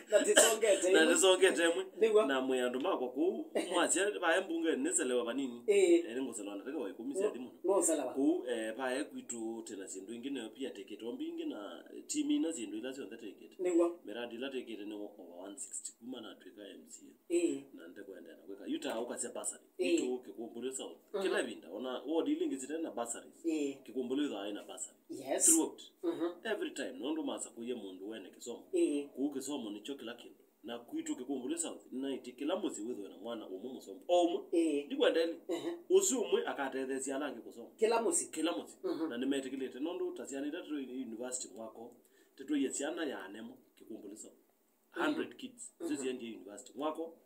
Na tĩsongete na ĩmwe. Nĩsongete ĩmwe. Nĩw'o. Na mwĩ andũ makwa kũu, mwasya vae mbunge nĩselewa vanini. Ĩĩ. Eh, nĩngũselewa ndatĩka wa ĩkũmi syathi mũno. Nũselewa. Kũu, eh, vae kwitũ tena syĩndũ ingĩ neo pia tĩkĩte o mbingĩ na, eh, timi ina syĩndũ ila syonthe tĩkĩte. Nĩw'o. Miradi ila tĩkĩte nĩ over one sixty kuma natw'ĩka M C A. Ĩĩ. Na ndekwendea na kwĩka. Yu ta ũkasya bursary. Ĩĩ. Itũ Kĩkũmbũlyo South. Mhm. Kĩla ĩvinda, ona ward ilĩ ingĩ sitena bursaries. Ĩĩ. Kĩkũmbũlyo ĩthaa ĩna bursary. Yes. Throughout. Mhm. Every time, nũndũ masakũie mũndũ wene kĩsomo. Ĩĩ. Kũu kĩsomo nĩkyo kĩla kĩndũ. Na kwitũ Kĩkũmbũlyo South, nĩnaĩtye kĩla mũsyĩ wĩthwe na mwana ũmwe mũsomi. O ũmwe. Ĩĩ. Ndikwenda elĩ. Mhm. Ũsu ũmwe akatetheesya ala angĩ kũsoma. Kĩla mũsyĩ. Kĩla mũsyĩ. Mhm. Na nĩmetĩkĩlĩte, nũndũ ta syana ila tĩtwaie university mwako, tĩtwaie syana ya nemo Kĩkũmbũlyo South. Hundred kids. Isu siendie university mwako.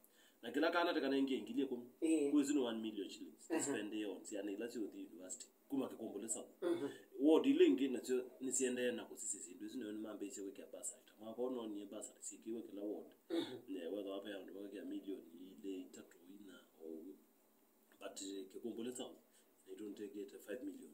Na kĩla kana tekanengie ngili ĩkũmi. Ĩĩ. Kwĩsu nĩ one million shillings. Spend on syana ila syũthi university. Kuma Kĩkũmbũlyo South. Ward ila ingĩ nasyo nĩsiendee na kũsisya syĩndũ isu, nĩo nĩmambĩĩsye kwĩkĩa bursary. Ta mwaka ũũ nonie bursary syĩkĩwe kĩla ward. Ne, wethwa ve andũ makwĩkĩa milioni ilĩ, itatũ, ina, o ũguo. But, eh, Kĩkũmbũlyo South, naitũ nĩtwĩkĩte five million.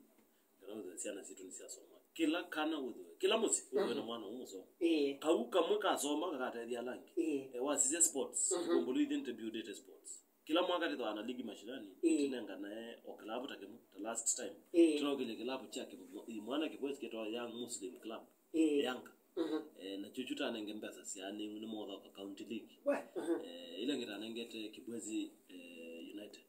Kana wĩthwe syana sitũ nĩsyasoma. Kĩla kana wĩthwe, kĩla mũsyĩ wĩthwe na mwana ũmwe mũsomi. Ĩĩ. Kau kamwe kasoma kakatethya ala angĩ. Ĩĩ. Eh, wasisya sports, Kĩkũmbũlyo ithyĩ nĩtũbuildĩte sports. Kĩla mwaka tĩthwaa na ligi mashinani, tũnenganae o kĩlavu ta kĩmwe, ta last time. Ĩĩ. Tũnaũkĩlya kĩlavu kya kĩ-, mwana Kĩbwezi kĩtawa Young Muslim Club. Ĩĩ. Yanga. Eh, na kyũkyu tanenge mbesa sya nĩ, nĩ mothoka County League. We. Eh, ila ngĩ tanengete Kibwezi, eh, United.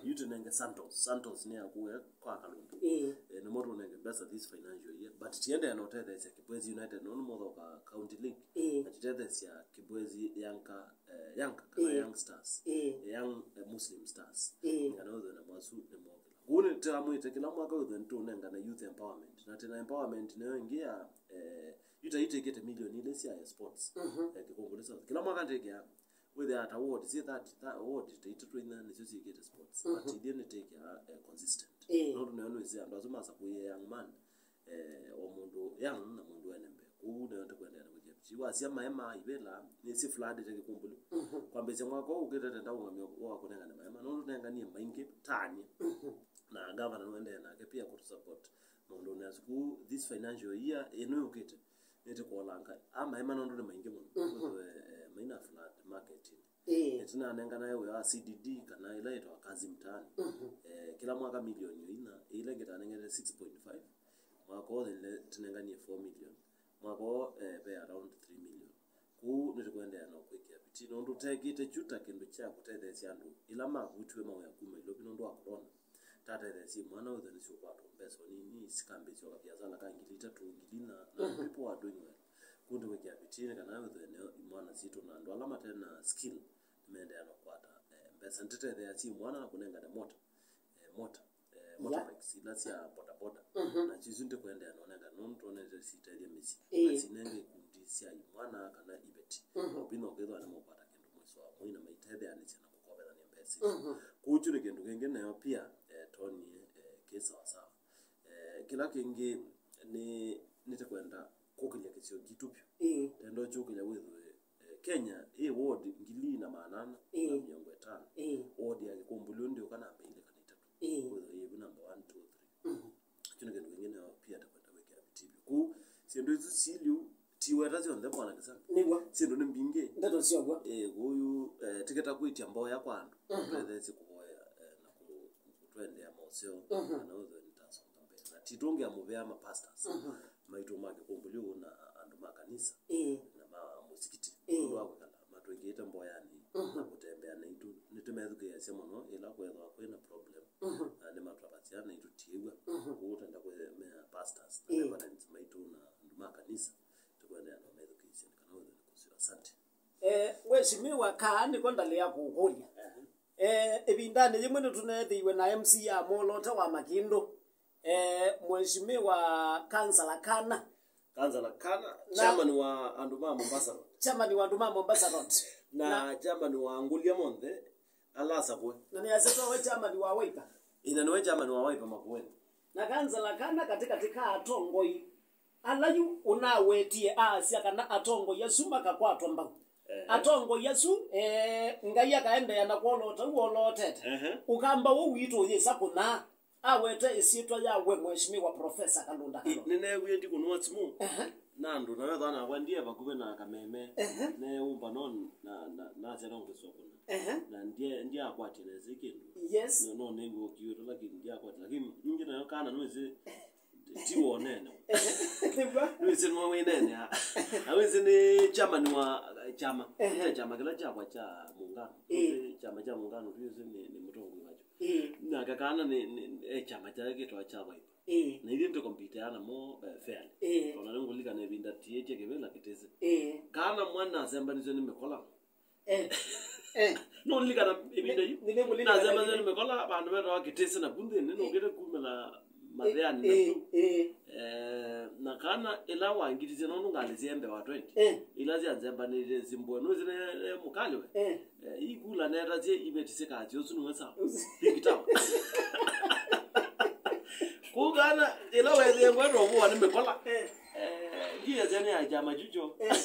Yu tũnenge Santos. Santos nĩ yakuwe kwa Kalundu. Ĩĩ. Eh, nĩmo tũnenge mbesa this financial year. But tiendee na ũtetheesya Kibwezi United, no nĩ mothoka County League. Ĩĩ. Na tũtetheesya Kibwezi Yanga, eh, Yanga, kana Ĩĩ. Young Stars. Ĩĩ. Young, eh, Muslim Stars. Ĩĩ. Nĩ kana wĩthwe na mwasu nĩ mokĩla. Kũu nĩtũamwĩte kĩla mwaka wĩthwe nĩtũnengana youth empowerment. Na tena empowerment nĩyo ĩngĩ ya, eh, yu ta itĩkĩte milioni ilĩ sya sports. Mhm. Eh, Kĩkũmbũlyo South. Kĩla mwaka ndĩkĩa, wĩthĩa ta ward, syĩ thirty, tha-, ward ta itatũ inya nĩsyo syĩkĩte sports. Mhm. But ithyĩ nĩtĩkĩa, eh, consistent. Ĩĩ. Nũndũ nĩyo nĩwĩsĩ andũ asu masakũie young man, eh, o mũndũ young na mũndũ ene mbee. Kũu nĩyo tũkwendeea na kwĩkĩa. Ti wasya maema ivĩla, nĩsĩ floodĩte Kĩkũmbũlyo. Mhm. Kwambĩĩsya mwaka ũũ ũkĩte tenda ũngamio wa kũnengane maema, nũndũ nenganie maingĩ, tanie. Mhm. Na gavana nũendee nake pia kũtũsupport maũndũnĩ asu. Kũu this financial year ĩno yũkĩte, nĩtũkolanga. A maema nũndũ nĩ maingĩ mũno. Mhm. Wĩthwe, eh, maina flood market-inĩ. Ĩĩ. Nĩtũnanenganae wĩa wa C D D, kana ĩla yĩtawa Kazi Mtaani. Mhm. Eh, kĩla mwaka milioni ĩna, ĩla ĩngĩ tanengete six point five. Mwaka ũũ nĩtũnenganie four million. Mwaka ũũ, eh, ve around three million. Kwoou nĩtũkũendeea na kwĩkĩa vitii, nũndũ tekĩte kyu ta kĩndũ kya kũtetheesya andũ ĩla mavutiwe mawĩa kuma Nairobi nũndũ wa corona. Tatetheesya imwana wĩthwe nĩsiũkwatwa mbesa nini, sikambĩĩsya kaviasala ka ngili itatũ, ngili inya, na people are doing well. Kwoou nĩtũkwĩkĩa vitii nĩ kana wĩthwe nĩ imwana sitũ na andũ ala mate na skill nĩmeendeea na kũkwata, eh, mbesa. Nĩtũtetheeasya imwana na kũnengane mota, eh, mota, eh, motorbikes ila sya bodaboda. Mhm. Na isu nĩtũkũendeea na ũnengane nũndũ twonete sitethya mĩsyĩ. Ĩĩ. Na sinenge ikundi sya imwana kana iveti. Mhm. Obi no kwĩthwa nĩmakwata kĩndũ mwĩso wa mwei na maitetheanĩsya na kũkovethanĩa mbesa isu. Mhm. Kwoou kyu nĩ kĩndũ kĩngĩ nayo pia, eh, tonie, eh, kĩ sawasawa. Eh, kĩla kĩngĩ nĩ, nĩtũkwenda kũkĩlya kĩsio kitũ vyũ. Ĩĩ. Tenda ũkyũkĩlya wĩthwe, eh, Kenya ĩ ward ngili na maana ana na mĩongo ĩtano. Ĩĩ. Ward ya Kĩkũmbũlyo ndĩũka namba ilĩ kana itatũ. Ĩĩ. Wĩthwe yĩvu namba one, two, three. Mhm. Kyu nĩ kĩndũ kĩngĩ nayo pia tũkwenda kwĩkĩa vitii vyũ. Kwoou syĩndũ isu siliu, tiweta syonthe, Bwana Kisanga. Nĩw'o. Syĩndũ nĩ mbingĩ. Ndeto syow'o. Eh, kwoou, eh, tikĩta kwĩtya mboya kwa andũ. Mhm. Twetheesye kũvoya, eh, na kũ-, kũtwendea moseo, mhm, kana wĩthwe nĩtasonga mbee. Na titũngĩa mũvea ma pastors. Mhm. Maitũ ma Kĩkũmbũlyo na andũ ma kanisa. Ĩĩ. Na ma mũsikiti. Ĩĩ. Nũndũ wa kwĩkala matwĩkĩĩte mboyanĩ, mhm, na kũtembea naitũ. Nĩtũmethukĩĩasya mũno ĩla kwethĩwa kwĩna problem. Mhm. Na nĩmatũtavasya naitũ tiĩw'a. Mhm. Kwoou tenda kũmea pastors na, ĩĩ, reverends maitũ na andũ ma kanisa, tũkũendeea na ũmethukĩĩsya nĩ kana wĩthwe nĩ kũseo. Asante. Eh, Mheshimiwa, kaa nĩko ndalea kũkũlya. Ehe. Eh, ĩvindanĩ yĩmwe nĩtũneethĩiwe na M C ya mwoloote wa Makindũ, eh, Mheshimiwa Kansala Kana. Kansala Kana, na chairman wa andũ ma Mombasa Road. Chairman wa andũ ma Mombasa Road. Na, na chairman wa ngũlya monthe ala asakũe. Na nĩasetawe chairman wa Wiper. Ĩna nĩwe chairman wa Wiper Makueni. Na Kansala Kana katĩkatĩ ka atongoi ala yu ũnawetie aasya kana atongoi asu makakwatwa mbau. Ehe. Atongoi asu, eh, Ngai akaendeea na kwoloota ũu wolootete. Ehe. Ũkamba ũũ witũ ũyĩsa kũnaa. Awete ĩsyĩtwa ya we Mheshimiwa Professor Kalunda Kalonzo. Nĩneewie ndikũnũa simũ. Ehe. Na andũ na wethwa nakwa ndie vakuvĩ na kameme. Ehe. Neũmba no na, na, nasya no ngĩsokona. Ehe. Na ndie, ndiakwatie nesa kĩndũ. Yes. No, no nĩw'o kiwĩtũ lakini ndiakwatie. Lakini ningĩ nayo kana nĩwĩsĩ ti wonene. Nĩw'o. Nĩwĩsĩ nĩwe wĩnenea. Na wĩsĩ nĩ chairman wa, eh, chama. Ehe. Nĩ chama kĩla kyakwa kya Muungano. Ĩĩ. Nĩwĩsĩ chama kya Muungano, nĩwĩsĩ nĩ, nĩ mũtongoi wakyo. Ĩĩ. Nake kana nĩ, nĩ, e chama kyake kĩtawa kya Wiper. Ĩĩ. Na ithyĩ nĩtũkompitea namo, eh, fairly. Ĩĩ. Tondũ nĩngũlilikana ĩvinda tiĩtye kĩvĩla kĩtĩsĩ. Ĩĩ. Kana mwana asembanisye nĩ mĩkola. Eh. Eh. Nũlilikana ĩvinda yu. Nĩ, nĩnĩkũlilikana. Nasembanisye nĩ mĩkola, vandũ vetawa kĩtĩsĩ na kunthĩ, nĩ, ĩĩ, nũkĩte kumĩla matheanĩ, ĩĩ, na tu. Ĩĩ. Eh, na kana ĩla wangitisye nũndũ ngalĩ sya mbee wa twenty. Eh. Ila syanzembanĩte simbũe, nũsĩ ne, ne mũkalĩwe. Eh. Eh, ikula netasye iveti sikasya ũsu nĩwe sawa. Ũsu. Think town. Kũu kana ĩla wethĩe ngwenda ũvũa nĩ mĩkola. Eh. Eh, ndiasya nĩ ya kyama kyucho. Eh.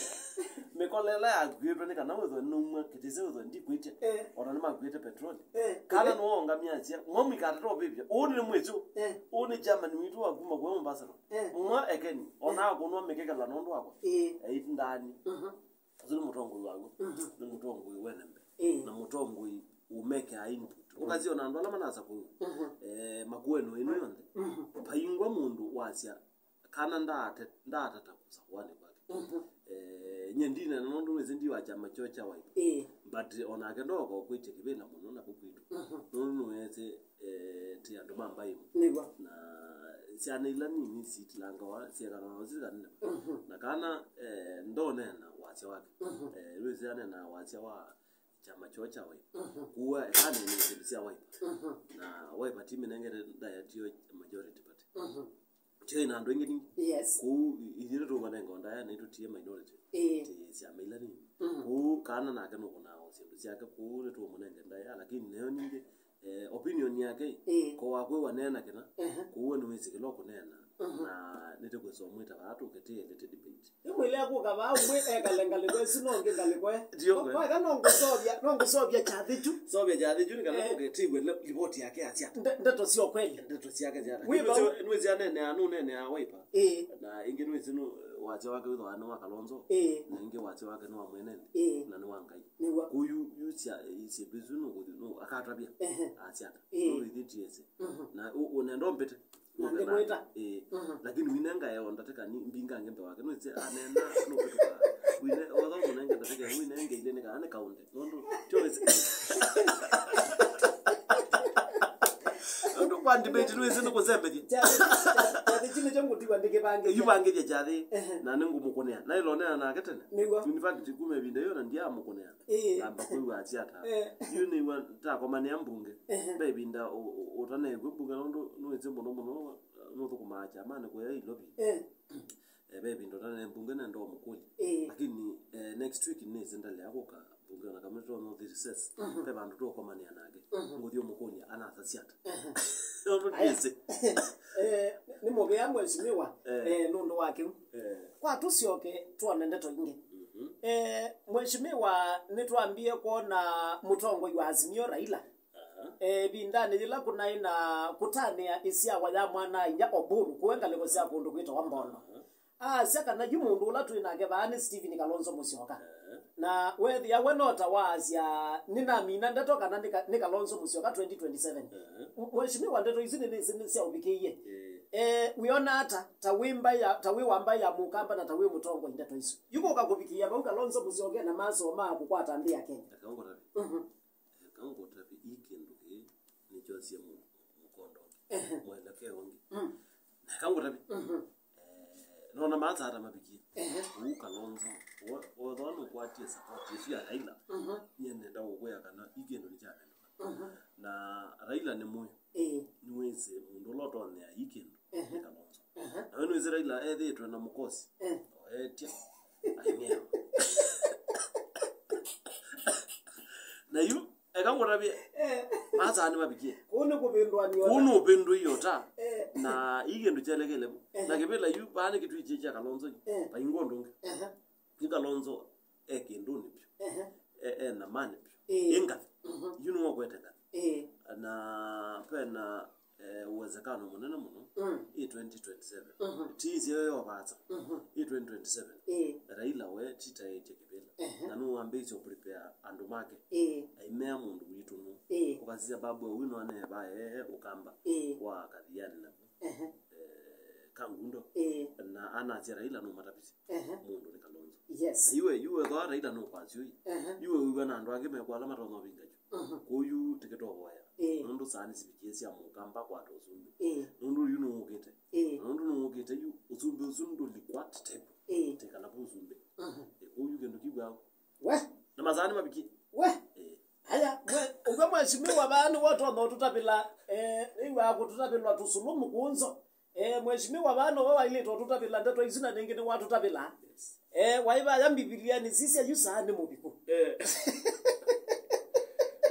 Mĩkola ĩla yakuĩtwe nĩ kana wĩthwe nĩnauma kĩtĩsĩ wĩthwe ndikwĩtya. Eh. Ona nĩmakuĩte petroli. Eh. Kana nĩwoongamya asya, mwa mũikatata ũvĩvya. Ũũ nĩ mwĩsũ. Eh. Ũũ nĩ chairman witũ wa kuma kwa Mombasa Road. Eh. Mwa ekeni, ona akũnwa mĩkekela nũndũ wakwa. Eh. Eit ndani. Mhm. Ũsu nĩ mũtongoi waw'o. Mhm. Nĩ mũtongoi wene mbee. Ĩĩ. Na mũtongoi ũmekea input. Ũkasya ona andũ ala manasakũiwe. Mhm. Eh, Makueni ĩno yonthe. Mhm. Vaingwa mũndũ wasya kana ndaate-, ndaatata kũsakũanĩ kwake. Mhm. Eh, nye ndinena nũndũ nĩsĩ ndi wa kyama kyoo kya Wiper. Ĩĩ. But onake ndooka ũkwĩtya kĩvĩla mũno na kũkwitũ. Mhm. Nũndũ nĩwĩsĩ eh, ti andũ ma mbaĩ ĩmwe. Nĩw'o. Na syana ila nini sitilangawa, syekanawa na ũsisi kanene. Mhm. Na kana, eh, ndoneena wasya wake. Mhm. Eh, nĩwĩsĩ aneenaa wasya wa kyama kyoo kya Wiper. Mhm. Kuwa ĩkaneenea syĩndũ sya Wiper. Mhm. Na Wiper timĩnengete ndaĩa tiyo majority party. Mhm. Tiyo ĩna andũ aingĩ nini. Yes. Kũu i-, ithyĩ nĩtũmanenga ndaĩa na itũtie minority. Ĩĩ. Ti syama ila nini. Mhm. Kũu kana nake nũkũnaa o syĩndũ syake, kũu nĩtũmũnenge ndaĩa, lakini nayo ningĩ eh, opinion yake, ĩĩ, ko wakwĩwa neena kĩna, ehe, kũu nĩwĩsĩ kĩla ũkũneena, mhm, na nĩtũkwĩsa ũmwĩta vaa tũkĩtĩĩe lĩtĩ debate. Ĩmwĩlea kũka vaa ũmwe ekale ngalĩko ĩsu no ngĩ ngalĩko e. Ndio. Kwa eka no ngũsovya, no ngũsovya kyathĩ kyu. Sovya kyathĩ kyu nĩ kana, eh, tũkĩtĩĩwe le-, ripoti yake asya. Nde-, ndeto sya ũkweli. Ndeto syake sya. Wĩva. Nĩwĩsĩ, nĩwĩsĩ aneenea, nũneenea Wiper. Ĩĩ. Na ĩngĩ nĩwĩsĩ nũ-, Wasya wake wĩthĩwa nĩ wa Kalonzo, ĩĩ, na ĩngĩ wasya wake nĩ wa mwene nthĩ, ĩĩ, na nĩ wa Ngai. Nĩw'o. Kũu yu, yu sya, syĩndũ isu nũkũthi, nũ-, akatavya, ehe, asya ata? Ĩĩ. Nũndũ ithyĩ ti ese. Mhm. Na ũ-, ũnenda ũmbĩte. Na ndĩmwĩta. Ĩĩ. Mhm. Lakini winengae o ndatĩka ni mbingange mbee wake. Nũĩsĩ aneena nũkũtũka. Wine, otho mũnenge ndatĩka, winenge ile nĩ kana nĩ kaunde. Nũndũ, nũndũ kwa debate, nũĩsĩ nũkũsembethya. Kyathĩ, kyathĩ kĩu nĩkyo ngũtiwa ndĩkĩvangĩthya. Yuvangĩthya kyathĩ, ehe, na nĩngũmũkũnĩa. Na ĩlonea nake tene. Nĩw'o. In fact, kuma ĩvinda ĩyo na ndiamũkũnĩa. Ĩĩ. Ngamba kwĩw'a asya ata. Eh. Yu nĩw'a takomanĩa mbunge. Ehe. Ve ĩvinda ũ-, ũ-, ũtaneew'a mbunge nũndũ nũĩsĩ mũno mũno nũthũkũmaa kyamanĩ kũya Ilovi. Eh. Eh, ve ĩvinda ũtaneew'a mbunge nenda ũmũkũlya. Ĩĩ. Lakini, eh, next week nĩsĩ ndalea kũka mbunge ona kamwe tũtonya ũthi recess. Mhm. Ve vandũ tũũkomanĩa nake. Mhm. Ngũthi ũmũkũlya anasasya ata. Ehe. Nũndũ aya, nĩsĩ. Eh, nĩ mũvea mheshimiwa, eh, eh, nũndũ wa kĩu. Eh. Kwa tũsyoke twone ndeto ingĩ. Mhm. Eh, mheshimiwa, nĩtwambie kwona mũtongoi wa Azimio Raila. Aha. Eh, ĩvindanĩ yĩla kũnaĩ na kũtanĩa ĩsyawa ya mwana-a-inyia Oburu kũe ngalĩko sya kũndũ kwĩtawa Mbondo. Aha. Aasya kana yu mũndũ ũla twĩ nake vaa nĩ Stephen Kalonzo Musyoka. Aha. Na weethĩa we no ta waasya, "Nĩnamina ndeto kana nĩ Ka-, nĩ Kalonzo Musyoka twenty twenty-seven." Aha. M-, mheshimiwa, ndeto isu nĩnĩsĩ nĩsyaũvikĩie. Eh. Eh, wĩona ata ta wĩ mbaĩ ya, ta wĩ wa mbaĩ ya Mũkamba na ta wĩ mũtongoi ndeto isu? Yu kũka kũvikĩĩa vau Kalonzo Musyoka na masoo ma kũkwata nthĩ ya Kenya. Eka ngũtavye. Mhm. Eka ngũtavye, ii kĩndũ kĩĩ nĩkyosie mũ-, mũkondo ũngĩ. Ehe. Mwelekeo ũngĩ. Mm. Na eka ngũtavye. Mhm. Eh, nona maasa ata mavikie. Ehe. Ũu Kalonzo, wo-, wethwa nũkwatie support ĩsu ya Raila, mhm, nyie nenda kũkwĩa kana ii kĩndũ nĩkyavĩndũka. Mhm. Na Raila nĩ mũĩ. Ĩĩ. Nĩwĩsĩ mũndũ ũla ũtonyea ii kĩndũ, ehe, nĩ Kalonzo. Ehe. Nawe nĩwĩsĩ Raila ethĩĩtwe na mũkosi. Eh. Oetya. Aing'eo. Na yu, eka ngũtavye, eh, maasa nĩmavikie. Kũu nĩ kũvĩndũanĩa. Kũu nĩ ũvĩndũi ota. Eh. Na ii kĩndũ kyelekele vu. Ehe. Na kĩvĩla yu, vaa nĩ kĩtui kya Kalonzo yu. Eh. Vaingwa ũndũ ũngĩ. Ehe. Yu Kalonzo e kĩndũnĩ vyũ. Ehe. E, e thamanĩ vyũ. Ĩĩ. Ĩ ngathĩ. Mhm. Yu nĩwe ũkwete ngathĩ. Ĩĩ. Na vena, eh, uwezekano mũnene mũno, mm, ĩ twenty twenty-seven. Mhm. Ti ĩseo yo vaasa. Mhm. Ĩ twenty twenty-seven. Ĩĩ. Raila we ti taĩtye kĩvĩla. Ehe. Na nĩwambĩĩsye ũprepare andũ make. Ĩĩ. Aimea mũndũ witũ nũ. Ĩĩ. Ũkasisya babu ũyu nwanee vaeehe Ũkamba. Ĩĩ. Wa Kathiani naku. Ehe. Eh, Kangundo. Ĩĩ. Na anasya Raila nũmatavisye. Ehe. Mũndũ nĩ Kalonzo. Yes. Na iwe, iwe thwa Raila nũkwasya ũi. Ehe. Iwe wĩw'a na andũ angĩ mekwa ala matonya ũvinga yu. Mhm. Kwoou yu tĩkĩtovoya. Ĩĩ. Nũndũ saa nĩsivikie sya Mũkamba kwata ũsumbĩ. Ĩĩ. Nũndũ yu nũũkĩte. Ĩĩ. Na nũndũ nũũkĩte yu, ũsumbĩ ũsu ndũlikwa tĩtevo. Ĩĩ. Tĩkala vu ũsumbĩ. Mhm. Ĩ, kwoou yu kĩndũ kĩu au. We. Na masaa nĩmavikie. We. Ĩĩ. Aya, mwe, ũw'o mheshimiwa vaa nĩwe ũtonya ũtũtavĩla, eh, nĩwaa kũtũtavĩlwa tũsũlũ mũkũnzo. Eh, mheshimiwa vaa nowe wailĩte ũtũtavĩla ndeto isu na nĩngĩ nĩwatũtavĩla. Yes. Eh, waĩ vaya Mbivilianĩ, sisya yu saa nĩ mũviku. Eh.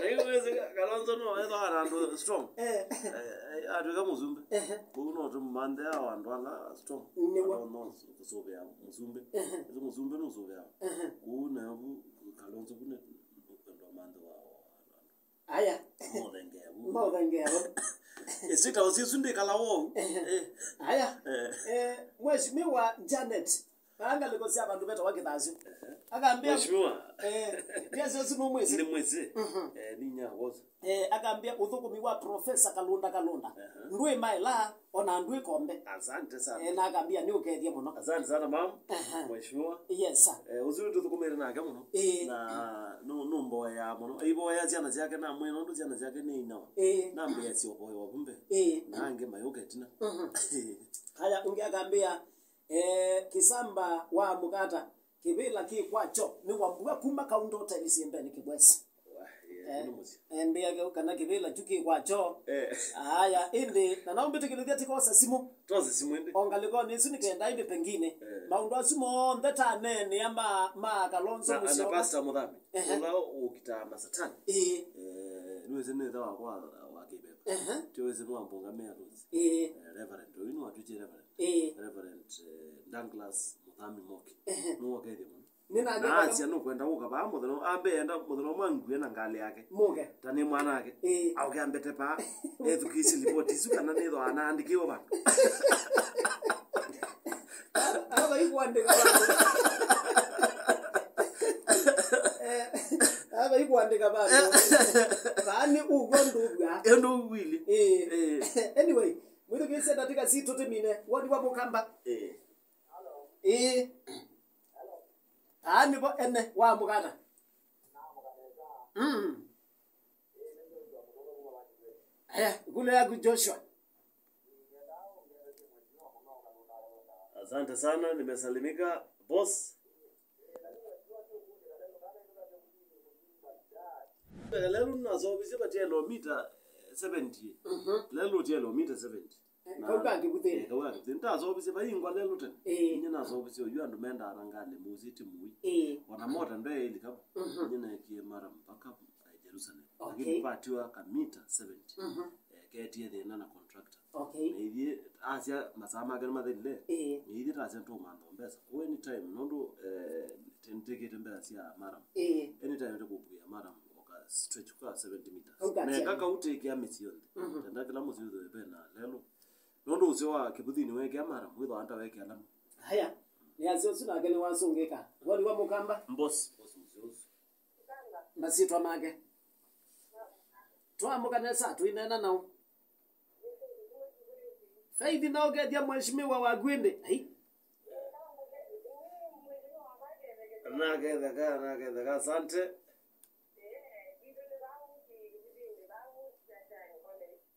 Na yu wĩsĩ Kalonzo no ethwa na andũ strong. Eh. Eh, eh, atwĩka mũsumbĩ. Ehe. Kũu no tũmanthe ao andũ ala strong. Nĩw'o. Ala no kũsũvĩa mũsumbĩ. Ehe. Ĩsu mũsumbĩ nũsũvĩawa. Ehe. Kũu nayo vu Kalonzo vu nĩ, nũkwenda ũmanthe wa, wa, wa andũ. Aya. Maũthengea vu. Maũthengea vu. Ĩsita ũsisu ndĩkala wou. Ehe. Eh. Aya. Eh. Eh, mheshimiwa Janet. Vaa ngalĩko sya vandũ vetawa Kĩthasyo. Ehe. Akambĩa, mheshimiwa. Eh, yes, yes, nũmwĩsĩ. Nĩ mwĩsĩ. Mhm. Eh, nĩ inya wosu. Eh, akambĩa ũthũkũmi wa Professor Kalũnda Kalũnda. Ehe. Ndwĩ maela, ona ndwĩ kombe. Asante sana. Eh, na akambĩa nĩ ũkethie mũno. Asante sana, ma'am. Ehe. Mheshimiwa. Yes, sir. Eh, ũsu tũthũkũmĩte nake mũno. Eh. Na nũ-, nũmboea mũno. Aivoya syana syake na mwene nũndũ syana syake nĩ inawa. Eh. Nambĩa syovoewa vumbe. Eh. Na angĩ mayũke tina. Mhm. Aya, ũngĩ akambĩa, eh, Kisamba wa Mugata. Kĩvĩla kĩ kwa kyo nĩ Wambua kuma Kaunda Hotel Siembeni Kibwezi. Wah, eh, eh, nĩ mũsyĩ. Endea kĩu kana kĩvĩla kyu kĩ kwa kyo. Eh. Aya, ĩndĩ, na naumbĩtĩkĩlĩthya tikosa simũ. Tose simũ ĩndĩ. O ngalĩkonĩ ĩsu nĩ kenda ĩndĩ pengine. Eh. Maũndũ asu monthe taneenea ma, ma Kalonzo na, na Musyoka. Pastor Mũthami. Ehe. Ũla ũkitaa masatani. Ĩĩ. Eh, nĩwĩsĩ nĩ ĩthe wakwa wa, wa kĩveva. Ehe. Tiwĩsĩ nĩwambũngamĩa Rose. Ĩĩ. Eh, Reverend. Ũyu nĩwatwĩkie Reverend. Ĩĩ. Reverend, eh, Douglas Mũthami Moki. Ehe. Nĩwokethie mũno. Nĩnanyie na asya nũkwenda kũka vaa mũthenya, ambe enda mũthenya ũmwe angue na ngalĩ yake. Mũke. Ta nĩ mwanake. Ĩĩ. Aũke ambete vaa. Ethukĩĩsye livoti isu kana nĩthwa anaandĩkĩwe vandũ. Ava ikuandĩka vandũ. Eh, ava ikuandĩka vandũ. Vaani ũw'o ndũvw'a. Ĩndũ ũwili. Eh. Eh. Anyway, mwĩthukĩĩsye ndatĩka sitũ tũmine. Woni wa Mũkamba. Eh. Ĩĩ. Aa nĩvo ene wa mũkata. Mm. Aya, ĩkũlyo yaku Joshua. Asante sana, nimesalimika, boss. Lelu nasovisye vatia lomita seventy. Mhm. Lelu utia lomita seventy. Eh, na kau ka kĩvũthĩnĩ. Eh, kau ka kĩvũthĩnĩ. Nĩtasovisye vaingwa lelũ tene. Eh. Inye nasovisye oyu andũ mendaa na ngalĩ mũsĩ ti mũi. Eh. Ona mota ndweĩlika. Mhm. Inye neekie mara mpaka, eh, Jerusalem. Okay. Lakini vatiwa kamita seventy. Mhm. Eh, ketie thĩna na contractor. Okay. Na ithyĩ asya masaa make nĩmathelile. Eh. Na ithyĩ tasya tũmantha mbesa. Kwa anytime, nũndũ, eh, nĩtĩkĩte mbesa sya mara. Eh. Anytime tũkũkuia mara. Ũka stretch kwa seventy meters. Ũkatya. Neka kau tĩkĩa mĩsyĩ yonthe. Mhm. Tenda kĩla mũsyĩ ũthwe ve na lelũ. Nũndũ ũseo wa kĩvũthĩnĩ wekĩa mara, wĩthwa ata wekĩa lamu. Haya. Nĩasya ũsu nake nĩwasũngĩka. Woni wa Mũkamba. Mbosi, mbosi mũsyĩ ũsu. Masyĩtwa make. Twaamũka nesa, tũineena nao. Faith, no ũkethya mheshimiwa waku ĩndĩ? Ai. Naketheka, naketheka, asante.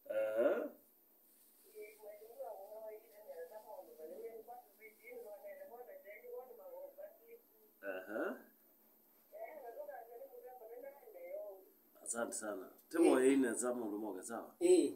Aha. Aha. Asante sana. Timo yei nesa mũndũ moke sawa. Eh.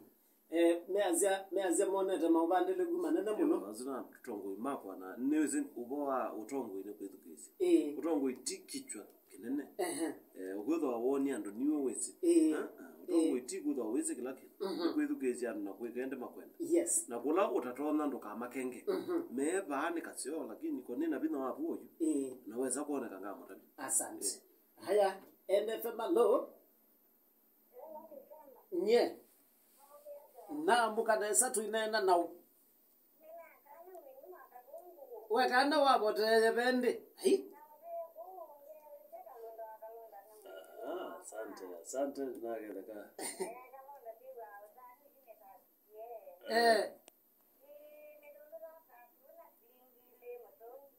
Eh, measya, measya monete maũvandĩlĩku manene mũno. Yo, asu na tongoi makwa na nĩwĩsĩ ũvoo wa ũtongoi nĩ kwĩthukĩĩsya. Eh. Ũtongoi ti kichwa kĩnene. Ehe. Eh, ũkwĩthwa woni andũ niwe wĩsĩ. Eh. Ah, ah, ũtongoi ti kwĩthwa wĩsĩ kĩla kĩndũ. Mhm. Nĩ kwĩthukĩĩsya andũ na kwĩka ĩndĩ makwenda. Yes. Na kũla ũtatonya ndũkamakenge. Mhm. Mee vaa nĩ kaseo, lakini ko nĩ na vinya waku oyu. Eh. Na wesa kwoneka ngamũtavya. Asante. Eh. Haya, N F M, alo. Nye. Naamũka nesa tũineena nao. We kana wavoteeye vendĩ? Ai. Ah, asante, asante, naketheka. Eh.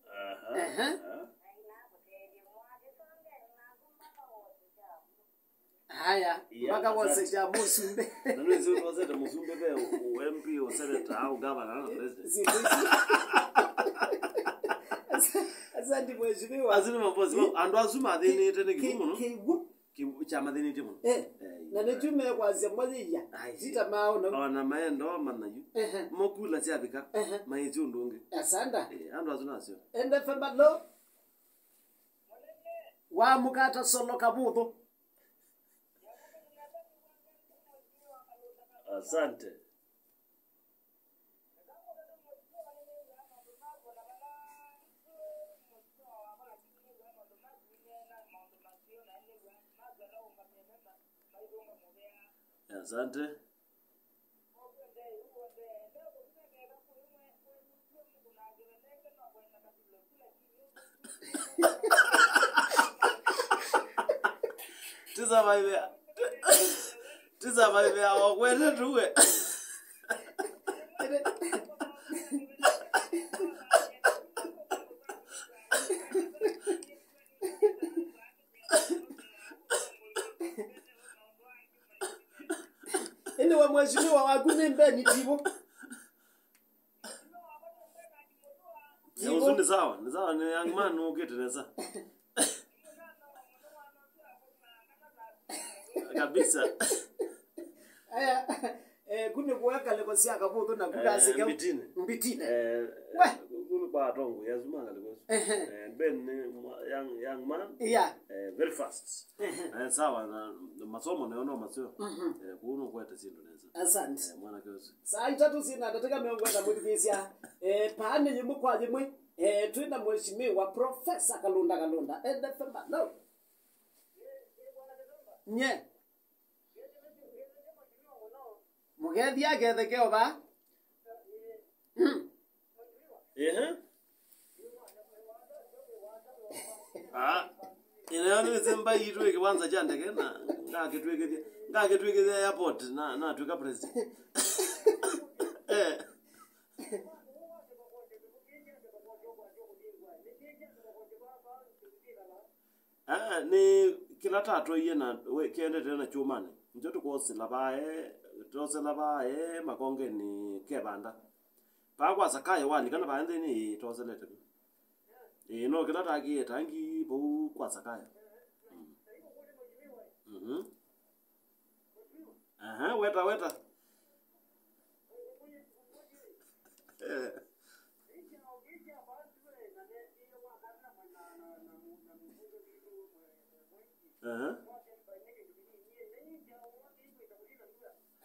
Aha, ehe, aha. Haya, yeah, mpaka asante. Wose cha mũsumbĩ. Na nĩ sio wasete mũsumbĩ ve u-, u-, M P, u senator, au governor, na president. Si, si, si. Asante mheshimiwa. Asu nĩ mabosi, ki-, andũ asu mathĩnĩte nĩ kĩw'ũ mũno. Kĩw'ũ. Kĩw'ũ kyamathĩnĩtye mũno. Eh, eh, na nĩkyo mekwasya mwayĩia. Ai, sita mao na. Ona maenda o manyayu. Ehe. Mokula syavika. Ehe. Maĩsĩ ũndũ ũngĩ. Asanda. Eh, andũ asu nasyo. Ende femalo. Wa mũkata solo kavũthũ. Asante. Asante. Tisa vaive. Tisa vaive awakwete tuwe. Ĩndĩ we mheshimiwa waku nĩ Mbeni Tivo? Eh, ũsu nĩ sawa, nĩ sawa, nĩ young man ũkĩte nesa. Kabisa. Aya, eh, kuni kuweka leko sya kavuthu na kuka eh, sike Mbitini. Mbitini. Eh, we. Kuni kwa atongo ya zuma leko. Ehe. Eh, Ben ni mwa-, young, young man. Yeah. Eh, very fast. Ehe. Eh, sawa na, na masomo nayo no masio. Mhm. Eh, kuno kwete sindu nesa. Asante. Eh, mwana kiosu. Saa itatu sina ndatĩka mĩongo ĩna mũthikĩĩsya. Eh, paani yĩmwe kwa yĩmwe. Eh, twĩ na mheshimiwa Professor Kalunda Kalunda. Ende femba. No. Nye. Mũgethi aketheke o vaa. Mm. Ehe. Ah, ĩneo nĩwĩsĩ mbai yitũ ĩ kĩwanza kya ndeke na ngakĩtw'ĩkĩthya, ngakĩtw'ĩkĩthya airport na, natw'ĩka president. Eh. Ah, nĩ kĩla tatwaie na we-, kĩendete na kyũmanĩ. Nĩkyo tũkwosela vae, twosela vae makongenĩ ke vanda. Vaa kwa Sakayo walika na vae nthĩnĩ, ĩĩ, twoselete vu. Ĩĩ, no kĩla takĩe tangi vau kwa Sakayo. Mm. Mhm. Aha, weta, weta. Eh. Aha.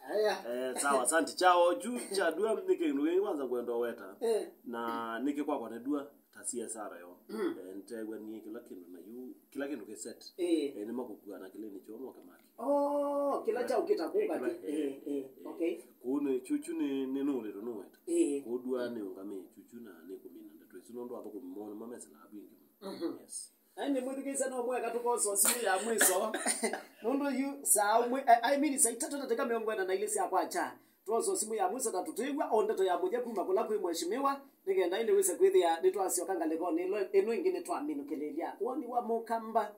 Aya. Eh, sawa, asante. Kyao kyu kya dua nĩ kĩndũ kĩngĩ kwanza ngwenda weta. Eh. Na nĩkĩ kwakwa nĩ dua ta C S R yo. Mm. Eh, nĩteew'a niĩ kĩla kĩndũ na yu, kĩla kĩndũ kĩ set. Eh. Eh, nĩmakũkua na kĩlĩnĩ kyoo moke make. Oh, kĩla kyaũkĩta kũka kĩ. Eh, eh, okay. Kũu nĩ, kyu, kyu nĩ, nĩ nũũlĩtwe nũweta. Eh. Kũu dua nĩ ũngamĩe kyu, kyu na nĩ kũmina ndeto isu nũndũ athũkũmi moo nĩmamesĩlaa vu ĩngĩ mũno. Mhm. Yes. Ai, nĩ mwĩthukĩĩsya no mweka tũkosa simu ya mwiso. Nũndũ yu saa ũmwe, I, I mean, saa itatũ na ndakĩka mĩongo ĩna na ilĩ sya kwakya. Twosa simu ya mwiso na tũtĩw'a o ndeto ya mũthya kuma kũla kwĩ mheshimiwa, nĩ kenda ĩndĩ wĩse kwĩthĩa nĩtwasyoka ngalĩkonĩ ĩno, ĩno ĩngĩ nĩtwaminũkĩlĩlya. Woni wa Mũkamba.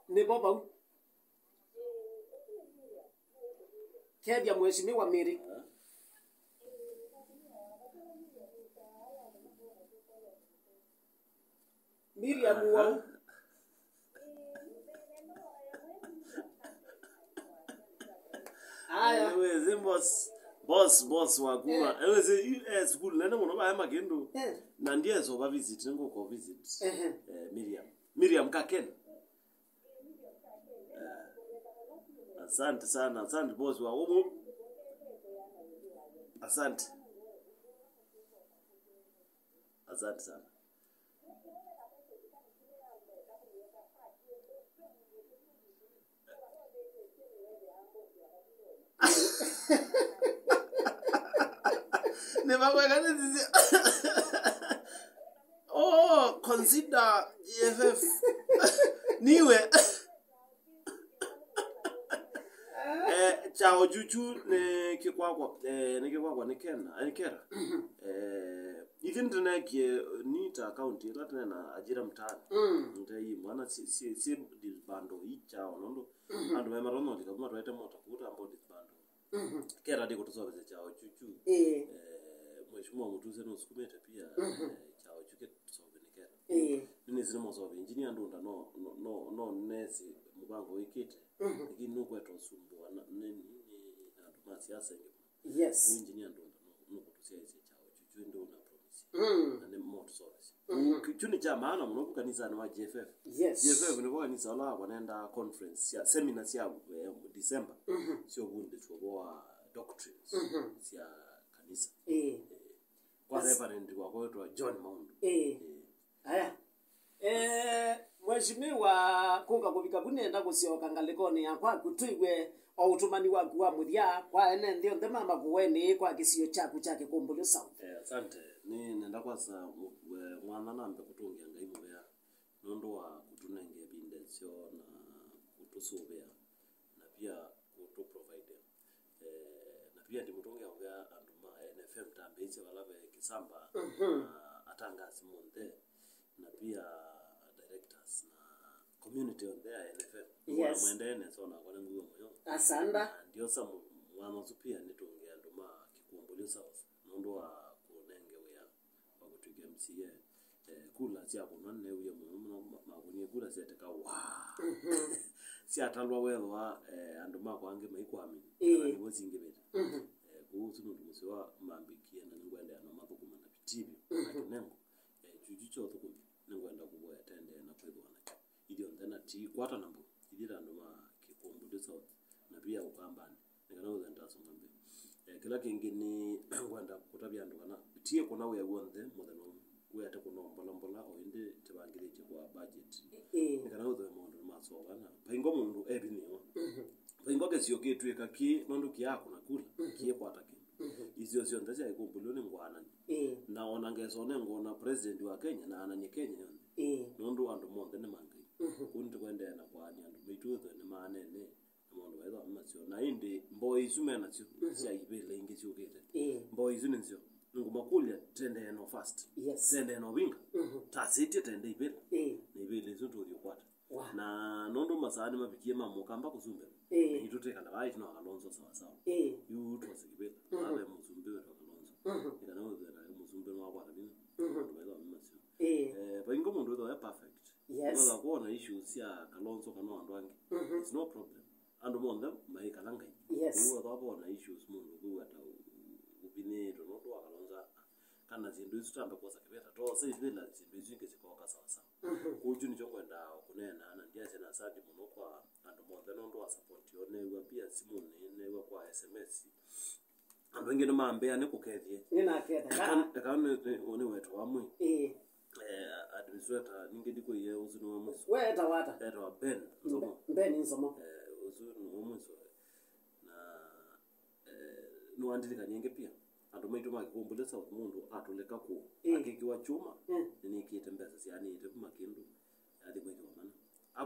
Nĩ vo vau. Kethya mheshimiwa Mary. Miriam wau. Aya. Anyways, boss, boss, boss wa kuma. Eh. Anyways, eh, school nene mũno vaema kĩndũ. Eh. Na ndiye so va visit, nĩngũko visit. Ehe. Eh, Miriam. Miriam Kaken. Eh. Asante sana, asante boss wa umu. Asante. Asante sana. Nĩvakweka nĩsisya. Oh, consider G F F. Niwe. Eh, kyao kyukyu nĩ kĩkwakwa, eh, nĩ kĩkwakwa nĩ Kena, eh, nĩ Kera. Eh, ithyĩ nĩtũneekie nĩ ta akaunti ĩla tene na Ajira Mtaani. Mm. Nĩtei mwana si, si, si disbando i kyao nũndũ andũ me matonya ũlika kuma twaete mota kũu tamba disbando. Mhm. Kera ndĩkũtũseũvĩsya kyao kyukyu. Ĩĩ. Eh, mheshimiwa Mutuse nũsukumĩte pia, mhm, eh, kyao kyu kĩtũseũvĩ nĩ Kera. Ĩĩ. Nĩnĩsĩ nĩ mũseũvĩ, Engineer Ndunda no, no, no, no nesi mũvango wĩkĩte. Mhm. Lakini nũkweta ũsumbũa na, nĩ, nĩ, nĩ andũ ma siasa ĩngĩ. Yes. Engineer Ndunda no, nũkũtũsyaĩĩsya kyao kyukyu ĩndĩ ũna promise. Mm. Na nĩ mũtũseũvĩsya. Mhm. Kyu nĩ kya maana mũno ku kanisanĩ wa G F F. Yes. G F F nĩvo kanisa ũla wakwa nendaa conference sya, seminar sya, eh, December. Mhm. Sya ũvundĩsya ũvoo wa doctrines, mhm, sya kanisa. Ĩĩ. Eh, kwa Reverend wakwa wĩtwa John Maundu. Ĩĩ. Ĩĩ. Aya. Eh, mheshimiwa, kũka kũvika vu nĩenda kũsyoka ngalĩkonĩ ya kwaku twĩw'e o ũtũmani waku wa mũthya kwa ene nthĩ onthe ma Mavueni kwa kĩsio kyaku kya Kĩkũmbũlyo South. Eh, asante. Nĩ nenda kwasa mũ-, eh, mwana nambe kũtũngĩa Ngai mũvea nũndũ wa kũtũnenga ĩvinda ĩseo na kũtũsũvĩa na pia kũtũ provide. Eh, na pia ndimũtũngĩa mũvea andũ ma N F M tambĩĩsya vala ve Kisamba, mhm, na atangasi monthe, na pia directors na community onthe ya N F M. Yes. Nĩwona mwendee nesa, onakwa nĩngwĩw'a mũyo. Asanda. Na ndiosa mu-, mwanya ũsu pia nĩtũngĩe andũ ma Kĩkũmbũlyo South nũndũ wa kũnenge wĩa wa kũtw'ĩka M C A. Eh, kula syakũnwa nĩneewie mũno mũno, ma-, makũnie kula syeteka waa. Mhm. Syatalwa wethwa, eh, andũ makwa angĩ maikwamini, ĩĩ, kana nĩvo singĩvĩte. Mhm. Eh, kwoou ũsu nũndũ mũseo wa mambĩkie na nĩngwendeea na mathũkũma na vitivyo, mhm, na kĩnengo. Eh, kyukyu kya ũthũkũmi nĩngwenda kũvoya tendee na kwĩthĩwa nakyo ithyonthe na ti kwata na mbũ, ithyĩ ta andũ ma Kĩkũmbũlyo South na pia Ũkambanĩ. Nĩ kana wĩthwe ndasonga mbee. Eh, kĩla kĩngĩ nĩ ngwenda kũtavya andũ kana tiĩ kũna wĩa w'onthe mũthenya ũmwe. Wĩate kũna mbola mbola, o ĩndĩ tĩvangĩthĩtye kwa budget. Ĩĩ. Nĩ kana wĩthwe maũndũ nĩmasova na vaingo mũndũ evinĩwa. Mhm. Vaingo kĩsio kĩtw'ĩka kĩ nũndũ kĩakũna kula, mhm, kĩkwata kĩndũ. Mhm. Isio syonthe syaikumbũliwe nĩ ngwaanani. Ĩĩ. Na ona ngeso nengwona president wa Kenya na ananie Kenya yonthe. Ĩĩ. Nũndũ andũ monthe nĩ ma Ngai. Mhm. Kũu nĩtũkwendeea na kwaania andũ maitũ ethwe nĩ maanene na maũndũ maitũ masyo. Na ĩndĩ mboi isu menasyo, mhm, sya ivĩla ingĩ syũkĩte. Ĩĩ. Mboi isu nĩsyo. Nĩngũmakũlya, tendee no fast. Yes. Tendee no vinga. Mhm. Tasĩtye tende ivĩla. Ĩĩ. Na ivĩla isu tũthi ũkwata. Wa. Na nũndũ masaa nĩmavikie ma mũkamba kũsumbĩrwa, ĩĩ, naitũ twĩkala vaa ĩtina wa Kalonzo sawasawa. Ĩĩ. Yu twose kĩvĩla, mhm, vaa ve mũsumbĩ wĩtwa Kalonzo. Mhm. Nĩ kana wĩthĩe nake mũsumbĩ nĩwakwata vinya. Mhm. Andũ maitũ masyo. Ĩĩ. Eh, vaingo mũndũ wĩthwa e perfect. Yes. Wetha kwona issues sya Kalonzo kana andũ angĩ. Mhm. It's no problem. Andũ monthe maikala Ngai. Yes. Ũu wetha kwona issues mũndũ ũkwĩw'a ta ũ-, ũvinyĩĩtwe nũndũ wa Kalonzo, kana syĩndũ isu tambe kwosa kĩvĩla. Twose ivĩla syĩndũ isu ingĩ sikoka sawasawa. Mhm. Kwoou nĩkyo ngwendaa kũneena, na ndyasya na asante mũno kwa andũ monthe nũndũ wa support yoo neew'a pia simũnĩ, neew'a kwa S M S. Andũ aingĩ nĩmambĩa nĩkũkethye. Nĩnaketha. Eka, eka nĩ, nĩ, nĩ wetu wa mwĩ. Ĩĩ. Eh, administrator, ningĩ ndikũie ũsu nĩ wa mwiso. We etawa ata? Etawa Ben Nzomo. Be-, Ben Nzomo. Eh, ũsu nĩ wa mwiso. Na, eh, nĩwandilikanie ĩngĩ pia. Andũ maitũ ma Kĩkũmbũle South, mũndũ atũlĩka kũũ. Ĩĩ. Akĩkĩwa kyũma, mm, nĩnĩkĩte mbesa syanĩĩte kuma kĩndũ. Athi kwĩkĩwa mana.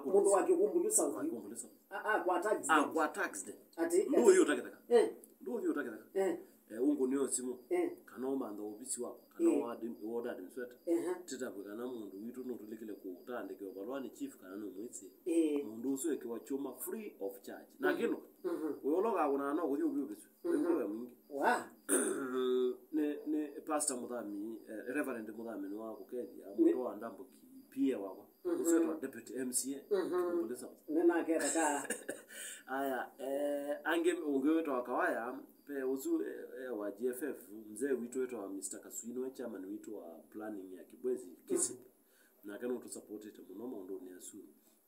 Mũndũ wa Kĩkũmbũle South. Wa Kĩkũmbũle South. A-, akwata accident. Akwata accident. Ati, ndũthi ũtakĩtheka. Eh. Ndũthi ũtakĩtheka. Eh. Eh, ũngũnĩe simũ. Eh. Kana ũmantha ovisi wakwa. Kana, eh, ward, ward administrator. Ehe. Tĩtavw'e kana mũndũ witũ nũtũlĩkĩle kũtandĩkĩwa valũa nĩ chief kana nĩ mwĩsĩ. Eh. Mũndũ ũsu ekĩwa kyũma free of charge. Na, mhm, kĩndũ. Mhm. Ũyũ ũla ũkakũnaa no kũthi ũvyũvĩsw'e. Mhm. Wĩngwe we mwingĩ. Wa. Nĩ, nĩ Pastor Mũthami, eh, Reverend Mũthami nĩ wa kũkethya, mũndũ wa Ndambũki, P A wakwa. Mhm. Ũsu wĩtwa Deputy M C A, mhm, Kĩkũmbũle South. Nĩnaketha ka. Aya, eh, angĩ ũngĩ wĩtwa Kawaya, pe ũsu, eh, eh, wa G F F, mzee witũ wĩtwa Mister Kasui, nĩwe chairman witũ wa planning ya Kibwezi, KISIP. Mhm. Nake nũtũsupportĩte mũno maũndũnĩ asu.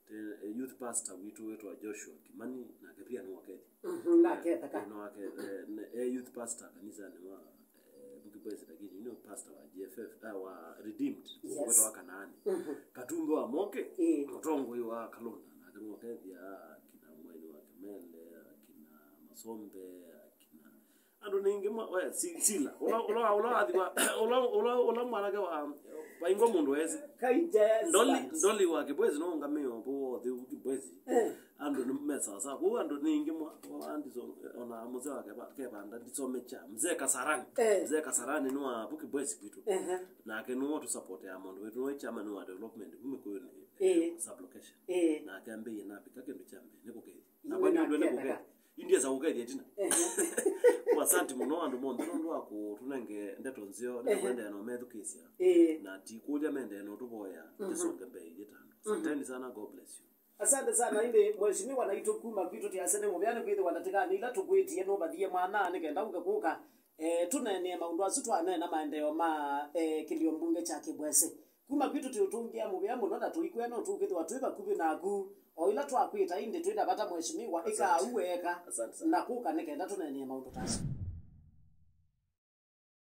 Te, eh, youth pastor witũ wĩtwa Joshua Kimani, nake pia nĩwakethya. Mhm, naketha ka. Eh, nĩwake-, eh, ne-, eh, youth pastor kanisanĩ wa, eh, Bukibwezi, lakini nĩ pastor wa G F F, ah, wa Redeemed, yes, wĩtwa wa Kanaani. Mhm. Katumbi wa Moke, ĩĩ, mũtongoi wa Kalonda, nake nĩwakethya akina Mwaini wa Kĩmele, akina Masombe, akina andũ nĩ aingĩ mwa, we, si-, sila. Ũla, ũla, ũla wathi wa, ũla, ũla, ũla mwanake wa, vaingwa mũndũ wesĩ. Kaija Ndoli, Silas. Ndoli wa Kibwezi no ngamĩo, ũvũ wothe ũvu Kibwezi. Eh. Andũ nĩ me sawasawa. Kũu andũ nĩ aingĩ mwa, wa ndiso-, ona mũzee wa Keba-, Kebanda, ndisomekya. Mzee Kasarani. Eh. Mzee Kasarani nĩ wa vu Kibwezi kwitũ. Ehe. Nake nĩwe tũ support ya maũndũ wetu, nĩwe chairman wa development, vu Mĩkũyũnĩ, eh, eh, sub-location. Eh. Nake ambĩie navika kĩndũ kya mbee, nĩ kũkethya. Na kwa nĩ ũndũ nĩ kũkethya. India za kũkethya ĩtina. Ehe. Kwa asante mũno andũ monthe nũndũ wa kũtũnenge ndeto nzeo, nĩ, ehe, kwendeea na ũmethukĩĩsya. Ĩĩ. Na ti kũlya mendeee na ũtũvoya, mhm, tũsonge mbee ithyĩ ta andũ. Mhm. Asanteni sana, God bless you. Asante sana. Ĩndĩ mheshimiwa naitũ kuma kwitũ tiasene mũvea nĩ kwĩthĩwa ndatĩkanĩ ila tũkwĩtie nũvathie mwana nĩ kenda ũke kũka, eh, tũneenee maũndũ asu twaneena maendeeo ma, eh, kĩlio mbunge kya Kĩbwesĩ. Kuma kwitũ tũitũngĩa mũvea mũno na tũikwĩa no tũkĩthĩwa twĩ vakuvĩ naku. O ila twakwĩta ĩndĩ twĩ na vata, mheshimiwa, ĩka, asante, ũu weeka, asante sana, na kũka nĩ kenda tũneenee maũndũ ta asu.